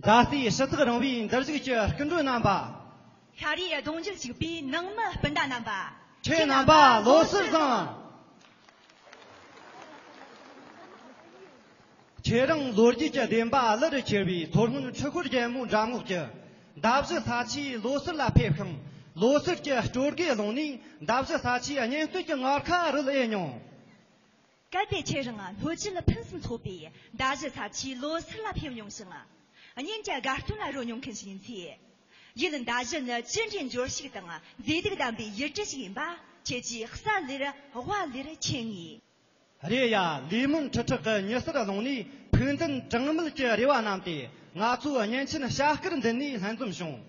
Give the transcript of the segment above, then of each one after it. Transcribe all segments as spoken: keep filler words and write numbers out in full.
ད་ལྟའི་ཕྱི་ཐག་རིང་བའི་འདིར་བཞུགས་ཀྱི་སྐུ་མགྲོན་རྣམ་པ། ཤ་རུས་གདུང་རྒྱུད་གཅིག་པའི་ནང་མི་སྤུན་ཟླ་རྣམ་པ། ཁྱེད་རྣམ་པ་ལོ་གསར་བཟང་། ཁྱེད་རང་ལོ་རྒྱུས་ཀྱི་བདེན་པ་གླུ་རུ་གྱེར་བའི་མཚོ་སྔོན་ཆུ་ཁོལ་རྒྱལ་མོའི་འགྲམ་ངོགས་ཀྱི་མདའ་བཞི་ས་ཆའི་ལོ་གསར་ལ་ཕེབས་ཤིང་། ལོ་གསར་གྱི་སྤྲོ་དགའི་ཀློང་ནས་མདའ་བཞི་ས་ཆའི་སྙན་གཏེར་གྱི་ངར་ཁ་རོལ་ཨེ་མྱོང་། གལ་ཏེ་ཁྱེད་རང་སྣོད་བཅུད་ཕུན་སུམ་ཚོགས་པའི་མདའ་བཞི་ས་ཆའི་ལོ་གསར་ལ་ཕེབས་མྱོང་ཞིང་། གཉེན་གྱི་དགའ་སྟོན་ལ་རོལ་མྱོང་མཁན་ཞིག་ཡིན་ཚེ། ཡུལ་མདའ་བཞི་ནི་ཅི་འདྲའི་འབྱོར་ཕྱུག་དང་མཛེས་སྡུག་ལྡན་པའི་ཡུལ་གྲུ་ཞིག་ཡིན་པ་ཁྱེད་ཀྱིས་གསལ་ལེར་དབའ་ལེར་མཁྱེན་ངེས། རེད་ཡ། ལས་སྨོན་ཁྲི་ཕྲག་གི་ཉི་ཟེར་ཀློང་ནས་ཕུགས་འདུན་གྲངས་མེད་ཀྱི་རེ་བ་བསྣམས་ཏེ། ང་ཚོའི་བརྙན་ཆེན་ཤ་དཀར་མདུན་ནས་ལྷན་འཛོམས་བྱུང་།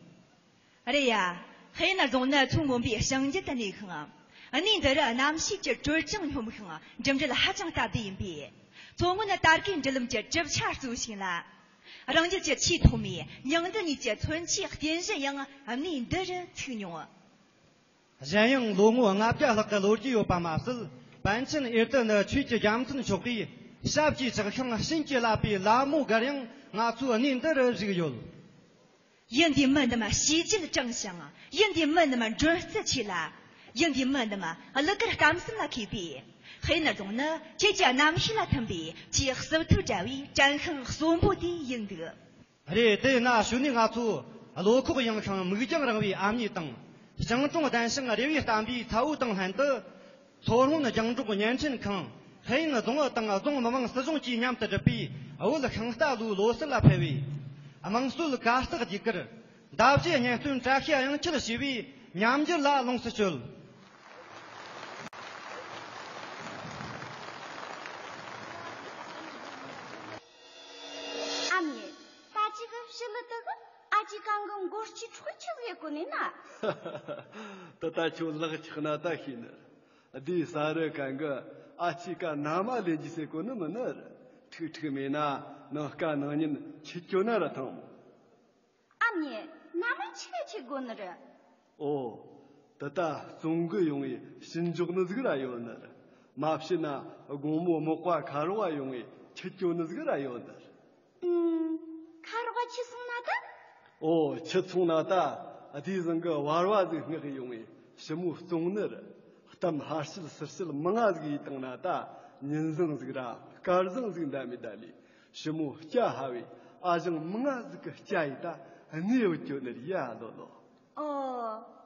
རེད་ཡ། ཧེ་ན་རྫོང་ནི་མཚོ་སྔོན་པོའི་བྱང་རྒྱུད་དུ་གནས་ཤིང་། གནས་འདི་རུ་གནམ་གཤིས་ཀྱི་དྲོད་ཀྱང་སྙོམས་ཤིང་། འགྲིམ་འགྲུལ་ཧ་ཅང་སྟབས་བདེ་ཡིན་པས། མཚོ་སྔོན་ནི་དར་གོས་འབྲུ་ལམ་གྱི་གྲུབ་ཆ་གཙོ་བོ་ཞིག་ཡིན་ལ། རང་རྒྱལ་གྱི་ཆེས་ཐོག་མའི་མྱང་འདུ་གཉིས་ཀྱི་མཚོན་ཆའི་རྟེན་གཞི་ཡང་གནས་འདི་རུ་ཚུགས་མྱོང་། གཞན་ཡང་ལོ་ངོ་ལྔ་བརྒྱ་ལྷག་གི་ལོ་རྒྱུས་ཡོད་པ་མ་ཟད། པཎ་ཆེན་ཨེར་ཏེ་ནི་ཆོས་ཀྱི་རྒྱལ་མཚན་མཆོག་གིས་ཞབས་ཀྱིས་བཅགས་ཤིང་བྱིན་གྱིས་བརླབས་པའི་ལྷ་མོ་སྒར་ཡང་ང་ཚོའི་གནས་འདི་རུ་བཞུགས་ཡོད། ཡུལ་འདིའི་མི་རྣམས་ཞི་བརྗིད་དྲང་ཞིང་། ཡུལ་འདིའི་མི་རྣམས་མགྲོན་བརྩི་ཆེ་ལ། ཡུལ་འདིའི་མི་རྣམས་གླུ་གར་གཏམ་གསུམ་ལ་མཁས་པས། ཧེ་ན་རྫོང་ནི་ཁྱེད་ཀྱི་རྣམ་ཤེས་ལ་ཐིམ་པའི་ཆེས་གསེབ་ཏོ་བཀྲ་བའི་བྲན་ཤིང་གསོན་པོ་དེ་ཡིན་འདུག། རེད། དེས་ན་གཞུག་ནས་ང་ཚོ་བློ་ཁོག་ཡངས་ཤིང་མིག་རྒྱང་རིང་བའི་ཨ་མྱེས་དང་། སྤྱང་གྲུང་ལྡན་ཞིང་རེ་བས་བརྟན་པའི་ཚ་བོ་དང་ལྷན་དུ། མཚོ་སྔོན་རྒྱང་སྒྲོག་བརྙན་འཕྲིན་ཁང་། ཧེ་ཡིན་རྫོང་ཨུད་དང་རྫོང་མི་དམངས་སྲིད་གཞུང་བཅས་མཉམ་དུ་སྒྲུབ་པའི་བོད་ཤིང་རྟ་ལོའི་ལོ་གསར་ལ་ཕེབས་པའི། དམངས་སྲོལ་གར་སྟེགས་ཟློས་གར། མདའ་བཞི་སྙན་གཏེར། བཀྲ་ཤིས་གཡང་འཁྱིལ་ཞེས་པའི་ཉམས་འགྱུར་ལ་ལོངས་སུ་སྤྱོད། ཨ་མྱེས། ད་ཅི་གི་ཕྱི་ལི་དུ་གི་ཨ་ཅི་གང་གི་མགོ་སྐྱི་འཕྲོག་ཆི་ཟེ་གོ་ནི་ན། ད་ད་ཁྱོད་ལག་ཆགས་ན་ད་ཤེས་ནི། དེའི་ས་རི་གང་གི་ཨ་ཅི་ཀ་ན་མ་ལེན་རྒྱུ་ཟེ་གོ་ནི་མིན་ནི། ཁྲིག་ཁྲིག་མེད་ན་ནངས་ཀ་ནངས་ཉིན་ཁྱི་སྐྱོ་ན་ར་ཐང་མོ། ཨ་མྱེས། ན་མ་ཆི་ག་ཆི་གོ་ནི་རེད། ཨོ། ད་ལྟ་བཙོང་གི་ཡོང་བའི་ཕྱིན་འཇོག་ནི་ཟིག་ར་ཡོད་ནི་རེད། མ་བྱས་ན་དགོང་མོ་མག་པ་ཁ་རོག་ག་ཡོང་བའི་ཁྱི་སྐྱོ་ནི་ཟིག་ར་ཡོད་ནི་རེད། ཨུམ། ཁ་རོག་ག་ཁྱི་སོང་ན་ད། ཨོ། ཁྱི་སོང་ན་ད་དེ་བཟང་གི་བར་བ་ཟིག་མངགས་ཡོང་བའི་ཞི་མོ་བཙོང་ནི་རེད། གཏམ་ཕར་བཤད་ཚུར་བཤད་མང་ང་ཟིག་ཡས་བཏང་ན་ད་ཉིན་བཟང་ཟིག་ར་སྐར་བཟང་ཟིག་འདའ་མི་འདའ་ལི། ཞི་མོ་སྐྱ་ཧ་བའི་ཨ་ཞང་མང་ང་ཟིག་གི་སྐྱ་ཡི་ད་གནས་བུད་སྐྱོ་ནི་རེད་ཡ་ལོ་ལོ། ཨོ།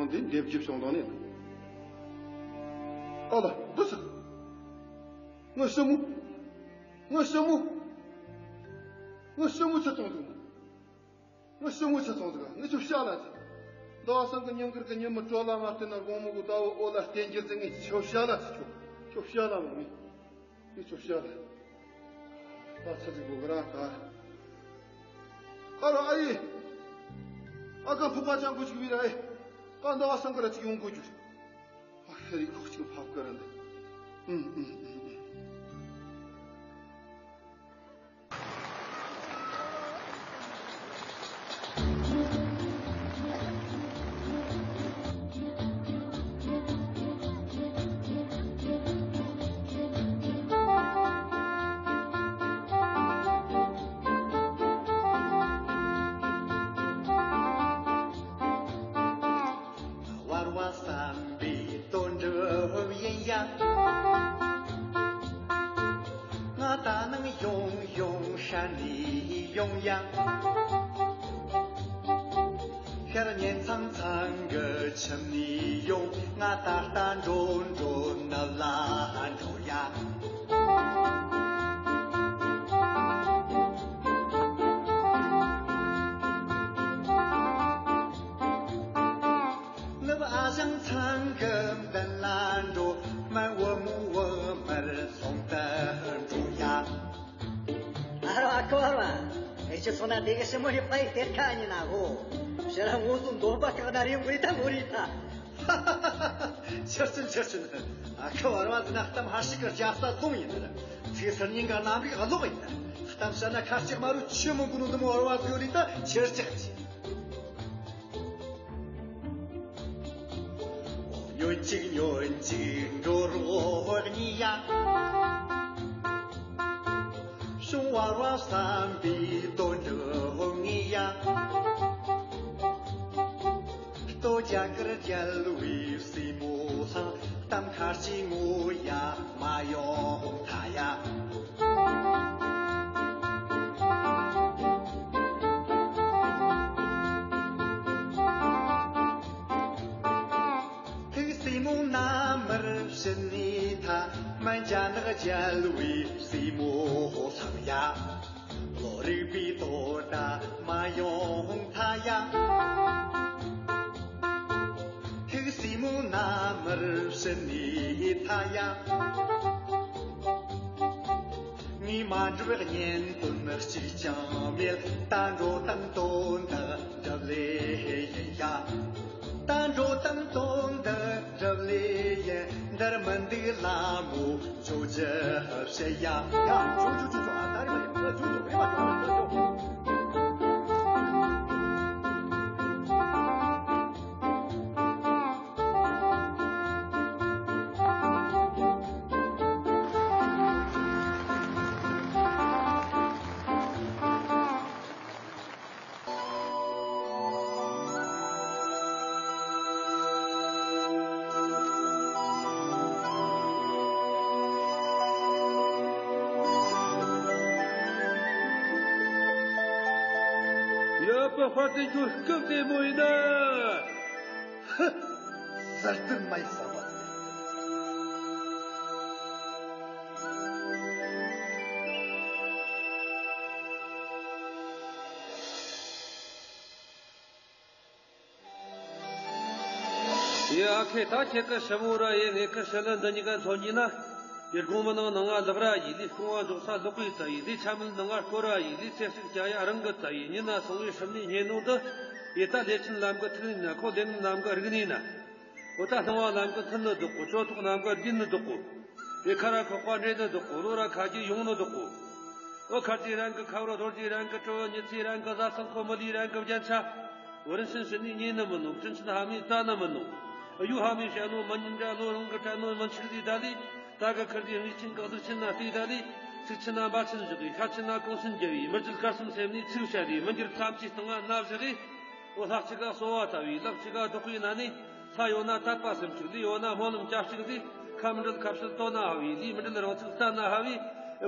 འདི་འདེབས་རྒྱུ་བྱུང་དང་ནི། ཨ་ལ་འདི་ཟིག་ངའི་སྲིང་མོ། ངའི་སྲིང་མོ། ངའི་སྲིང་མོ་ཆི་བྱུང་འདུག་ངའི་སྲིང་མོ་ཆི་བྱུང་འདུག་ངས་ཁྱོད་བཤད་ལ་ཟེར། ཟླ་བ་སང་གི་ཉིན་དཀར་གི་ཉིན་མོ་དྲོ་ལ་མ་བལྟས་ན་དགོང་མོ་གི་ཟླ་བོ་འོད་ལ་བརྟེན་རྒྱུ་ཟེར། ངས་ཁྱོད་བཤད་ལ་ཟེར། ཁྱོད་ཁྱོད་བཤད་ལ་མ་ངས། ངས་ཁྱོད་བཤད་ལ། ད་ཚ་ཟིག་གོ་གི་ར་ད། ཨ་རོ་ཨ་ཡེ། ཨ་ཀ་ཕུ་པ་ཅང་གོ་ཅིག་བི་ར་ཨེ། ད་ཟླ་བ་སང་གི་ར་ཅིག་ཡོང་གོ་རྒྱུ། ཨ་ཧེ་རི་ཁོག་ཅིག་ཕབ་གི་ར་འདི། ཨུམ་ཨུམ་ཨུམ་ཨུམ། བར་བ་བསམ་པའི་དོན་འགྲུབ་ཡིན་ཡ། ང་ད་ནངས་ཡོང་ཡོང་ཧྲ་ནས་ཡོང་ཡ། ཤར་ཉིན་མཚན་མཚན་གི་ཁྱིམ་ནས་ཡོང་། ང་ད་ལྟ་འགྲོ་འགྲོ་ནུབ་ལ་འགྲོ་ཡ། ནུབ་ཨ་ཞང་ཚང་གི་མདུན་ལ་འགྲོ། སྨན་བུ་མོ་བུ་མར་སོང་དུ་འགྲོ་ཡ། ཨ་རོ་ཨ་ཁུ་བར་བ། ཨེ་ཅི་སོང་ན་དེ་གི་ཞི་མོ་ཧི་པའི་གཏེར་ཁ་ཉིན་ན་གོ། ཕྱིར་ར་ངོ་སོ་འདོད་པ་བཀག་ན་རེ་འོས་ད་མོ་རེ་ད། ཆི་རྐྱེན་ཆི་རྐྱེན། ཨ་ཁུ་བར་བ་ཟེར་ན་གཏམ་ཧར་ཞིག་གི་རྒྱལ་ས་ལོང་ཡིན་ནི། ཚེ་སར་ཉིན་ག་རྣམ་རིག་ཀློག་ཡིན་ནི། གཏམ་བཤད་ན་ཁ་ལྕེ་དམར་རོ་ཆི་མོ་གོ་ནོ་འདི་མོ་བར་བ་ཟིག་ཡོད་ལི་ད་ཆེར་ཆག་ཅི། ཉོན་ཅིག་ཉོན་ཅིག་འགྲོ་རོགས་གཉིས་ཡ། བྱུང་བ་ར་བསམ་པའི་དོན་འགྲུབ་ངེས་ཡ། ལྟོ་རྒྱ་གར་རྒྱལ་བའི་སྲས་མོ་ལྷ། གཏམ་ཁ་ཅིག་ངོ་ཡ་མ་ཡོང་ཐ་ཡ། ཐུགས་སྲས་མོ་མནའ་མར་བྱིན་ནས་ཐ། སྨན་རྒྱ་ནག་རྒྱལ་བའི་སྲས་མོ་ལྷག་ཡ། བློ་རིག་པའི་དོ་ད་མ་ཡོང་ཐ་ཡ། ཐུགས་སྲས་མོ་མནའ་མར་བྱིན་ནས་ཐ་ཡ། ངས་མ་འགྲུབ་བརྙན་དོན་གཅིག་ཀྱང་མེད། ད་འགྲོ་དང་དོན་དག་འགྲུབ་ལེ་ཡིན་ཡ། ད་འགྲོ་དང་དོན་དག་འགྲུབ་ལེ་ཡིན། འདིར་མི་འདུག་ལ་མོ་འགྲོ་རྒྱུ་བཤད་ཡ། ཡ། འགྲོ་འགྲོ་འགྲོ་འགྲོ། ཨ། ད་རེ་བ་རེ་བ་འགྲོ་འགྲོ་རེ་བ་འགྲོ་འགྲོ། ཡ། པ་དཔའ་བརྟན་ཁྱོད་སྐབས་བདེ་མོ་ཡིན་ན། ཧི། གསར་དུ་མ་ཡིན་ས་པ་ཟིག་ཡ། ཨ་ཁེ། ད་ཁྱེད་ཀྱི་ཞི་མོ་ར་ཡེ་ངེད་ཀྱི་ཞི་ལི་འདི་གཉིས་ཀ་མཚོན་རྒྱུ་ན། ཡུལ་གོང་མའི་ནང་ནང་ང་ལག་ར་ཡིན་ལས། རྐང་བ་འཇོག་ས་ལག་པའི་རྩ་ཡིན་ལས། ཆ་མེད་ནང་ང་སྐོར་ར་ཡིན་ལས། ཚེ་གཅིག་བཅད་ཡ་རང་གི་རྩ་ཡིན། ཉིན་ན་སོང་བའི་སྲུབ་ནས་ཉལ་ནོ་འདི། ཡེ་ད་ལས་ཅན་ལམ་གི་ཐུག་ནས་ན། ཁོ་ལས་ངན་ལམ་གི་རིག་ནས་ན། འོ་ད་སྣང་བ་ལམ་གི་མཐུན་ནི་བདག་གོ། ཅོ་ཐོག་ལམ་གི་བརྒྱུད་ནི་བདག་གོ། ཡེ་ཁ་ར་ཁོག་པ་འདྲེན་ནི་བདག་གོ། བློ་ར་ཁ་རྗེ་ཡོང་ནི་བདག་གོ། འོ་ཁ་རྗེ་རང་གི་ཁ་བོ། རྡོ་རྗེ་རང་གི་གྲི་བོ། མྱི་ཚེ་རང་གི་བཟའ་ཚང་། ཁོ་མི་ལུས་རང་གི་རྒྱན་ཆ། འོ་རིན་ཆེན་ཞུ་ནས་ཉེ་ནི་མིན་ནོ། དྲིན་ཆེན་ཕ་མས་བཙལ་ནི་མིན་ནོ། གཡོ་ཕ་མས་བཤད་ནོ་མི་ཉན་འདྲ། བློ་རང་གིས་དྲན་ནོ་མི་འཆུག་ཟེར་ད་ལས། ད་གི་ཁུར་དེ་རྔུལ་ཆེན་གི་གཟུགས་ཆེན་ན་བལྟས་ད་ལས། ཚིག་ཆེན་ན་འབའ་ཆེན་བཞག་གི། ཤ་ཆེན་ན་གོང་ཆེན་རྒྱབ་བས། མི་རྒྱུད་དཀར་གསུམ་སེམས་ནས་ཚིག་བཤད་དེ། མི་འགྱུར་ཐམས་ཅད་སྟེང་ང་མནའ་བཞག་གི། འོ་ལྷག་ཅིག་ག་གསོ་བ་ལྟ་བུའི། ལག་ཅིག་ག་བདག་པོའི་མནའ་ནས། ལྷ་ཡོད་ན་དད་པ་སེམས་གཅིག་ལས། ཡོད་ན་སྨོན་ལམ་སྐྱབས་གཅིག་ལས། ཁ་མི་འབྲལ་ཁ་བཤད་དོ་ན་ཕ་བའི་ལས། མི་འབྲལ་རང་ཚུགས་བསྟན་ན་ཕ་བའི།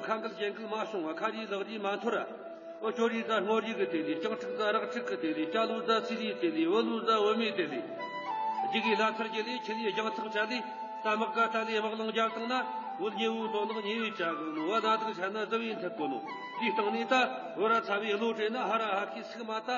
ཁ་འགལ་རྐྱེན་འགལ་མ་བྱུང་བ། ཁ་རིས་ལག་རིས་མ་འཐོར་ར། འོ་སྐྱོ་རིས་ད་སྔོ་རིས་གི་དེ་ལས། སྤྱང་ཕྲུག་ད་རག་ཕྲུག་གི་དེ་ལས། སྐྱ་ལོ་ད་ཚེ་རིས་དེ་ལས། བུ་ལོ་ད་བུད་མེད་དེ་ལས། རྒྱུ་གི་ལྷ་ཚར་གྱི་ལས་ཁྱེད་ཡི་རྒྱང་ཐག་བྱ་ལས། ད་དམག་ག་ད་ལས་དམག་ལང་རྒྱབ་བཏང་ན། བོད་ཉེ་བོའི་དོན་དག་ཉེ་བའི་བྱ་གི་ནོ། བ་ན་དུག་ཆ་ན་ཟི་བའི་མཐུད་གོ་ནོ། འདིའི་སྟེང་ནས་ད་བོད་ར་ཚ་བའི་བློ་གྲོས་ན་ཧ་ར་ཧ་ཁི་སུག་མ་ད།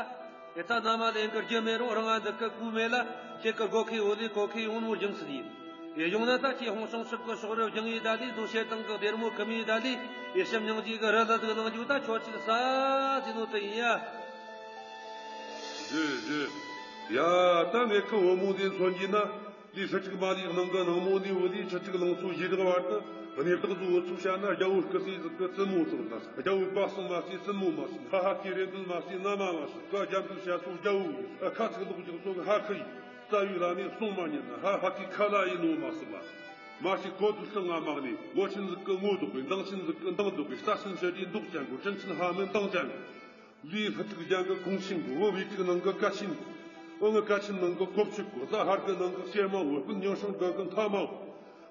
ཨེ་ད་ན་མ་ལེན་གི་རྒྱུ་མེད་རུང་རང་ང་འདི་གི་གུ་མེད་ལ། ཁྱེད་གི་སྒོ་ཁའི་འོ་ལས་གོ་ཁའི་ཡོང་ནོ་རྒྱུ་མཚན་ཡིན། ཨེ་ཡོང་ན་ད་ཁྱེད་ཧོང་སོང་སུབ་གི་ཕྱོགས་རུ་རྒྱང་ཡི་ད་ལས་རྡོ་ཤེལ་དང་གི་སྡེར་མོ་ཀི་མི་ད་ལས། ཨེ་ཞིམ་ཉང་ཅིག་གི་རི་ལ་དུག་ནང་རྒྱུ་ད་ཁྱོད་ཅིག་ས་ཟིན་ནོ་དེ་ཡིན་ཡ། རེད་རེད། ཡ། ད་ངེད་ཀི་བུ་མོ་འདི་མཚོན་གྱི་ན། འདི་ཧྲི་ཅིག་མ་ལི་ནང་གི་ནང་མོ་འདི་བུ་ལི་ཧྲི་ཅིག་ལང་ཚོ་ཡི་དྭགས་བར་དུ་གནས་བདག་ཚོ་འུ་ཚོ་བྱ་ན། རྒྱལ་བོ་སྐུ་སྲས་ཟིག་གི་བཙུན་མོ་ཚོ་དང་། རྒྱལ་བོ་པ་སངས་མ་སྲིད་བཙུན་མོ་མ་སྲིད། ཧ་ཧ་ཀི་རེ་འདུན་མ་སྲིད་མནའ་མ་མ་སྲིད། ཀ་རྒྱ་མཚོ་བྱ་སོ་རྒྱལ་བོ་ཡིན། ཨ་ཁ་ཚིག་ལོག་རྒྱག་ཚོ་གི་ཧ་ཁི་ཡིན། རྩ་བའི་བླ་མས་གསུང་མ་ཉན་ན། ཧ་ཧ་ཀི་ཁ་ལ་ཡིན་ནོ་མ་སྲིད་མ། མ་ཤི་གོ་དུ་སྟེང་ང་མ་གནས། ལོ་ཆེན་ཟིག་གི་ངོ་ལྡོག་གི། མདང་ཆེན་ཟིག་གི་མདང་ལྡོག་གི། རྩ་ཆེན་ཞི་བདེའི་མདོག་ཅན་གོ། དྲིན་ཆེན་ཕ་མའི་མདངས་ཅན་གོ། ལུས་ལྷུ་ཚིགས་ལྗང་གི་གོང་ཆེན་གོ། བུ་བུ་ཚིགས་ནང་གི་ཀ་ཆེན་གོ། འོ་ངི་ཀ་ཆེན་ནང་གི་གོ་ཕྱུག་གོ། རྩ་ཧར་གི་ནང་གི་གཤེད་མ་བོ། སྤུན་ཉང་སྲང་གི་གི་མཐའ་མ་བོ།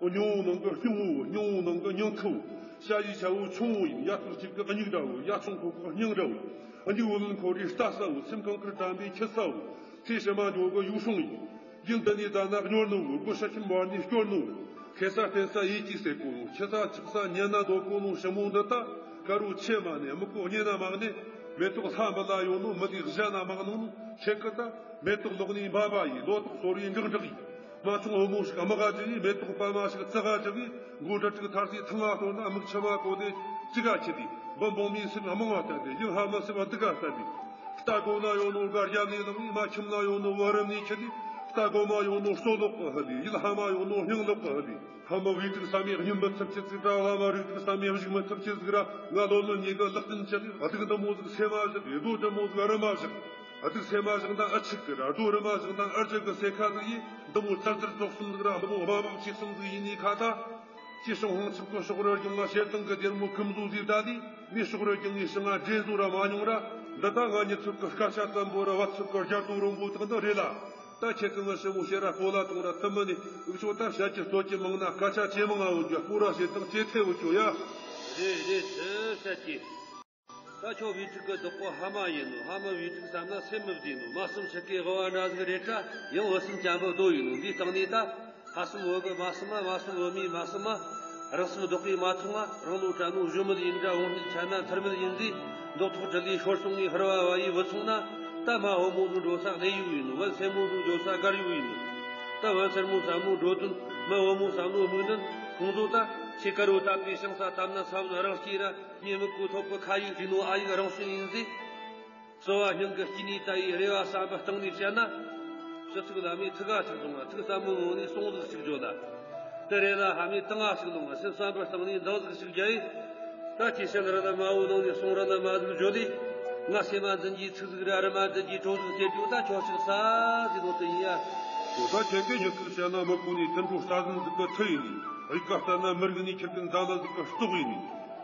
འོ་སྙིང་བོ་ནང་གི་སྙིང་བོ་བོ། སྙིང་བོ་ནང་གི་སྙིང་ཁུ་བོ། ཤ་ཡི་ཤ་བོ་ཆུང་བོ་ཡིན། ཡ་ཐོག་གཅིག་གི་མིག་འདྲ་བོ། ཡ་ཆུང་ཁོག་གི་སྙིང་འདྲ་བོ། འོ་འདི་བུ་ལོན་ཁོ་རེ་ལྟ་ས་བོ། སེམས་གངས་དཀར་དྲན་པའི་འཁྱུད་ས་བོ། ཚེ་ཕྱི་མ་འགྱོ་གི་ཡུག་སྲུང་ཡིན། རྒྱུན་དུ་ནས་ད་ན་སྙོར་ནོ་བོ། སྒོ་ཤ་ཁྱིམ་བར་ནས་སྐྱོར་ནོ་བོ། ཁེ་ས་བརྟེན་ས་ཡིད་ཀྱིས་ཟེར་གོ་ནོ། ཁྱི་ས་ཆག་ས་ཉན་ན་འདོད་གོ་ནོ་ཞི་མོ་འདི་ད། དཀར་བོ་ཆེ་མ་ནས་སྨུག་པོ་གཉེ་ན་མ་གནས། མེ་ཏོག་ལྷ་འབུལ་ལ་ཡོང་ནོ། མི་ལུས་གཞན་ན་མ་གནོ་ནོ། ཁྱེད་ཀི་ད་མེ་ཏོག་ལོག་ནས་འབབ་པ་ཡིན། ལོ་ཏོག་གསོ་བའི་འགག་འགྲིག་ཡིན། མ་ཆུང་བུ་མོ་ཞིག་དམག་ག་འཇུ་ཡིན། མེ་ཏོག་པདྨ་ཞིག་རྩི་ག་འཇུ་བས། མགོ་གྲི་གྲུག་ཐར་སའི་ཐང་ང་གཏོར་ན། མིག་མཆི་མ་གོ་དེ་གཅིག་ག་ཁྱི་དེ། འབུ་འབུང་མིའི་སེམས་རྨོངས་བ་ལྟ་དེ། ཡིད་ཕ་མའི་སེམས་སྡུག་ག་ལྟ་དེ། རྟ་སྒོ་ན་ཡོད་ནོ་སྒར་རྒྱབ་ནས་ལངས་ནས། མ་ཁྱིམ་ན་ཡོད་ནོ་བུ་རམ་ནས་ཁྱི་དེ། རྟ་སྒོ་མ་ཡོད་ནོ་སྟོད་ལོག་གི་ཧི་དེ། ཡིད་ཕ་མ་ཡོད་ནོ་སྙིང་ལོག་གི་ཧི་དེ། ཕ་མ་བུའི་ཚིག་བསམ་ཡས་སྙིང་འབུ་ཚིག་ཚིག་ཚིག་ར། བླ་མ་རིགས་ཚིག་བསམ་ཡས་གཞུག་མི་ཚིག་ཚིག་ཟིག་ར། ང་ལོ་ལོན་ཉེ་གི་ལག་རྟེན་ཆགས་ཡིན། སྡུག་འདི་མོ་ཟིག་སེམས་མ་བཞག་ཡིན། རྡོ་འདི་མོ་ཟིག་རི་མ་བཞག་སྡུག་སེམས་མ་བཞག་ན་ཨ་ཆིག་གི་ར། རྡོ་རི་མ་བཞག་ན་ཨ་ཅག་གི་སེ་ཁ་ཟིག་ཡིན། འདི་མོ་ཙར་ཙར་ཙོག་གསུམ་ཟིག་ར། འདི་མོ་དམའ་དམའ་ཆིག་གསུམ་ཟིག་ཡིན་ནི་ཁ་ད། ཅི་སོང་ཧང་ཆིག་གི་ཕྱོགས་ར་རྒྱུང་ང་ཞེ་སྡང་གི་སྡེར་མོ་ཁུམ་བཟོ་ཟིག་ད་དེ། མི་ཕྱོགས་ར་རྒྱུང་ངི་ཤིང་ང་འདྲེ་བཟོ་ར་མ་མྱོང་ར། འདི་ད་ང་ཉི་ཚོད་གི་སྐར་ཆ་ཙམ་པོ་ར། བ་ཚོད་གི་རྒྱ་རྡོ་རོང་པོ་དག་འདི་རེད་ལ། ད་ཁྱེད་ཀི་ངི་ཞི་མོ་ཤེ་ར་སྤོ་ལ་གཏོང་ར་ཐུབ་མི་ནི། འུ་ཆོ་ད་བཤད་ཀྱི་སྟོད་ཀྱི་མང་ན་སྐད་ཆ་ཇེ་མང་ང་འོང་རྒྱུ། སྤོ་ར་བྱེད་སྟངས་ཇེ་ཐེ་འུ་ཆོ་ཡ། རེད་རེད། ཆི་བཤད་ཀྱི། ད་ཁྱོད་བུ་ཕྲུག་གི་བདག་པོ་ཕ་མ་ཡིན་ནོ། ཕ་མ་བུ་ཕྲུག་བསམ་ན་སེམས་མི་བདེ་ནོ། མ་བསམ་ཕྱི་སྐད་དབུ་བ་འདྲ་ཟིག་རེད་དྲ། ཡང་བུ་སེམས་ཅན་པོ་རྡོ་ཡིན་ནོ། འདིའི་སྟེང་ནས་ད། ཕ་སེམས་བུ་གི་མ་བསམ་མ། མ་སེམས་བུ་མོའི་མ་བསམ་མ། རང་སེམས་བདག་གིས་མ་ཐོང་ང་། རང་ལོ་དྲན་ནོ་གཞོན་མི་ཡིན་དྲ། བོང་ནི་ཆ་ན་ཐུར་མི་ཡིན་ཟིག་མདོག་ཐོག་དྲི་ལི་ཤོར་སོང་ངི་ཧར་བ་བ་ཡི་བུད་སོང་ན། ད་མ་བུ་མོ་ལུ་འགྲོ་ས་གནས་ཡུལ་ཡིན་ནོ། བུ་སེར་མོ་ལུ་འགྲོ་ས་སྒར་ཡུལ་ཡིན་ནོ། ད་བུ་སེར་མོ་བསམ་བློ་འགྲོ་དོན། མ་བུ་མོ་བསམ་བློ་དམིགས་ནོན། ཁོང་ཚོ་ད་ཁྱེད་ཀ་རོ་ད་པའི་ཞིང་ས་བཏབ་ན་ས་བཟོ་རང་སྐྱེས་ར། ཉེ་མི་གོ་ཐོབ་གི་ཁ་ཡིག་བྲིས་ནོ་ཨ་ཡིག་རང་བྱུང་ཡིན་ཟིག་སོ་བ་སྙིང་གི་དཀྱིལ་ནས་ལྟ་ཡི་རེ་བ་བསམ་པ་སྟེང་ནས་བཤད་ན། ཕྱི་ཚིག་ལ་མི་ཚིག་ག་ཞིག་ལོང་ང་། ཚིག་ཟབ་མོ་ངོ་ནས་གསུང་ཟིག་ཞིག་བརྗོད་ལ། དེ་རེ་ལ་ཧ་མི་སྟེང་ང་ཞིག་ལོང་ང་། སེམས་བསམ་པ་སྟེང་ནས་འདང་ཟིག་ཞིག་རྒྱ་ཡི། ད་ཁྱེད་བཤད་ར་ལ་མ་བོ་ནང་ནས་གསུང་ར་ལ་མ་ཟིག་བརྗོད་ལི། ང་སེམས་མ་འཛིན་གྱི་ཚིག་ཟིག་ར་རི་མ་འཛིན་གྱི་གྲོ་ཟིག་ཟེར་རྒྱུ་ད་ཁྱོད་ཞིག་ས་ཟིག་ལོ་དེ་ཡིན་ཡ། ཁྱོད་ད་ཁྱེད་ཀྱི་ཉི་ཚིག་བཤད་ན་མི་གོ་ནི་དུད་འགྲོ་རྩྭ་ཟན་ཟིག་གི་མཐུ་ཡིན་ནི། གཡུག་ག་བལྟས་ན་མི་རིག་ནི་ཁྱེད་ཀྱི་འཛམ་ལ་ཟིག་གི་སྲོག་ཡིན་ནི།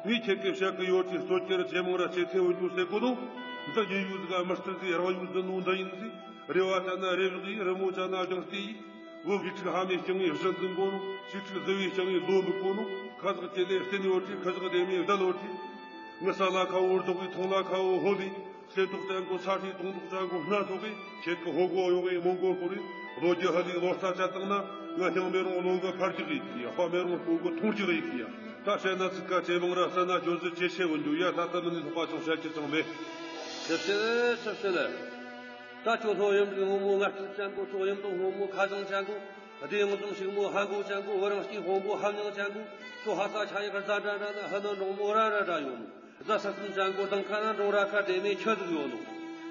ངས་ཁྱེད་ཀྱི་བཤད་གི་ཡོད་ཀྱི་སྲོལ་གྱི་ར་ཇེ་མང་ར་ཇེ་ཐེ་བོ་འགྱོ་ཟེར་གོ་ནོ། འདི་ཉེ་ཡུལ་ཟིག་ག་མི་སྟེར་ཟིག་རང་ཡུལ་ཟིག་ནོ་འདི་ཡིན་ཟིག་རེ་བ་ཅན་ན་རེ་བཞག་ཡིན། རི་མོ་ཅན་ན་རྒྱང་བལྟས་ཡིན། བུ་བི་ཕྲུག་ཕ་མའི་སྤྱང་ངའི་གཞི་འཛིན་གོ་ནོ། བྱི་ཕྲུག་བཟི་བའི་སྤྱང་ངའི་བཟོ་འབུད་གོ་ནོ། ཁ་ཟག་ཅེ་ལེ་བསྟན་ཡོད་ཀྱི་ཁ་ཟག་དེ་མའི་བདལ་ཡོད་ཀྱི། ངི་ས་ལ་ཁ་བོ་རྡོག་གི་ཐོང་ལ་ཁ་བོ་ཧོ་ལི། སེ་ཏོག་ཅན་གོ་ས་ཧྲི་དོང་ཏོག་ཅན་གོ་སྣ་ཐོག་གི། ཁྱེད་ཀྱི་ཧོ་གོ་ཡོང་གི་མོང་གོ་ཁོ་རི། ལོ་རྒྱུས་ཧ་ལི་ལོ་ས་ཆ་བཏང་ན། ང་སྙིང་མེད་རུང་བློ་གི་འཕར་རྒྱུ་གི་ཡ། དཔའ་མེད་རུང་སྤོ་གི་ཐོང་རྒྱུ་གི་ཡ། ད་བཤད་ན་ཚིག་ཀ་ཇེ་མང་ར་བསད་ན་གྱོད་གཞི་ཇེ་ཆེ་བོ་འགྱོ་ཡ། ད་ལྟ་མི་ནི་ལྷག་པ་ཅང་བཤད་རྒྱུ་ཅང་མེད། ཆི་བཤད་ཆི་བཤད་ལ། ད་ཁྱོད་ལྷོ་གཡུ་འབྲུག་སྔོན་མོ་ང་སྤྲེལ་ཅན་གོ། ཁྱོད་གཡུ་འབྲུག་སྔོན་མོ་ཁ་བྱང་ཅན་གོ། སྡེ་ཡང་འཛོམས་ཕྱུག་མོ་ཧ་གོ་ཅན་གོ། བུ་རང་སྐྱེས་དཔོན་པོ་ཧ་མྱང་ཅན་གོ། ཁྱོད་ཧ་ས་ཆ་ཡག་རྫ་འདྲ་འདྲ་ན་ཧ་ནོ་འབྲོང་མོ་ར་ར་འདྲ་ཡོད་ནོ། རྫ་ས་སུན་ཅན་གོ་དང་ཁ་ན་འབྲོང་ར་ཁ་དེ་མེད་ཁྱོད་ཟིག་ཡོད་ནོ།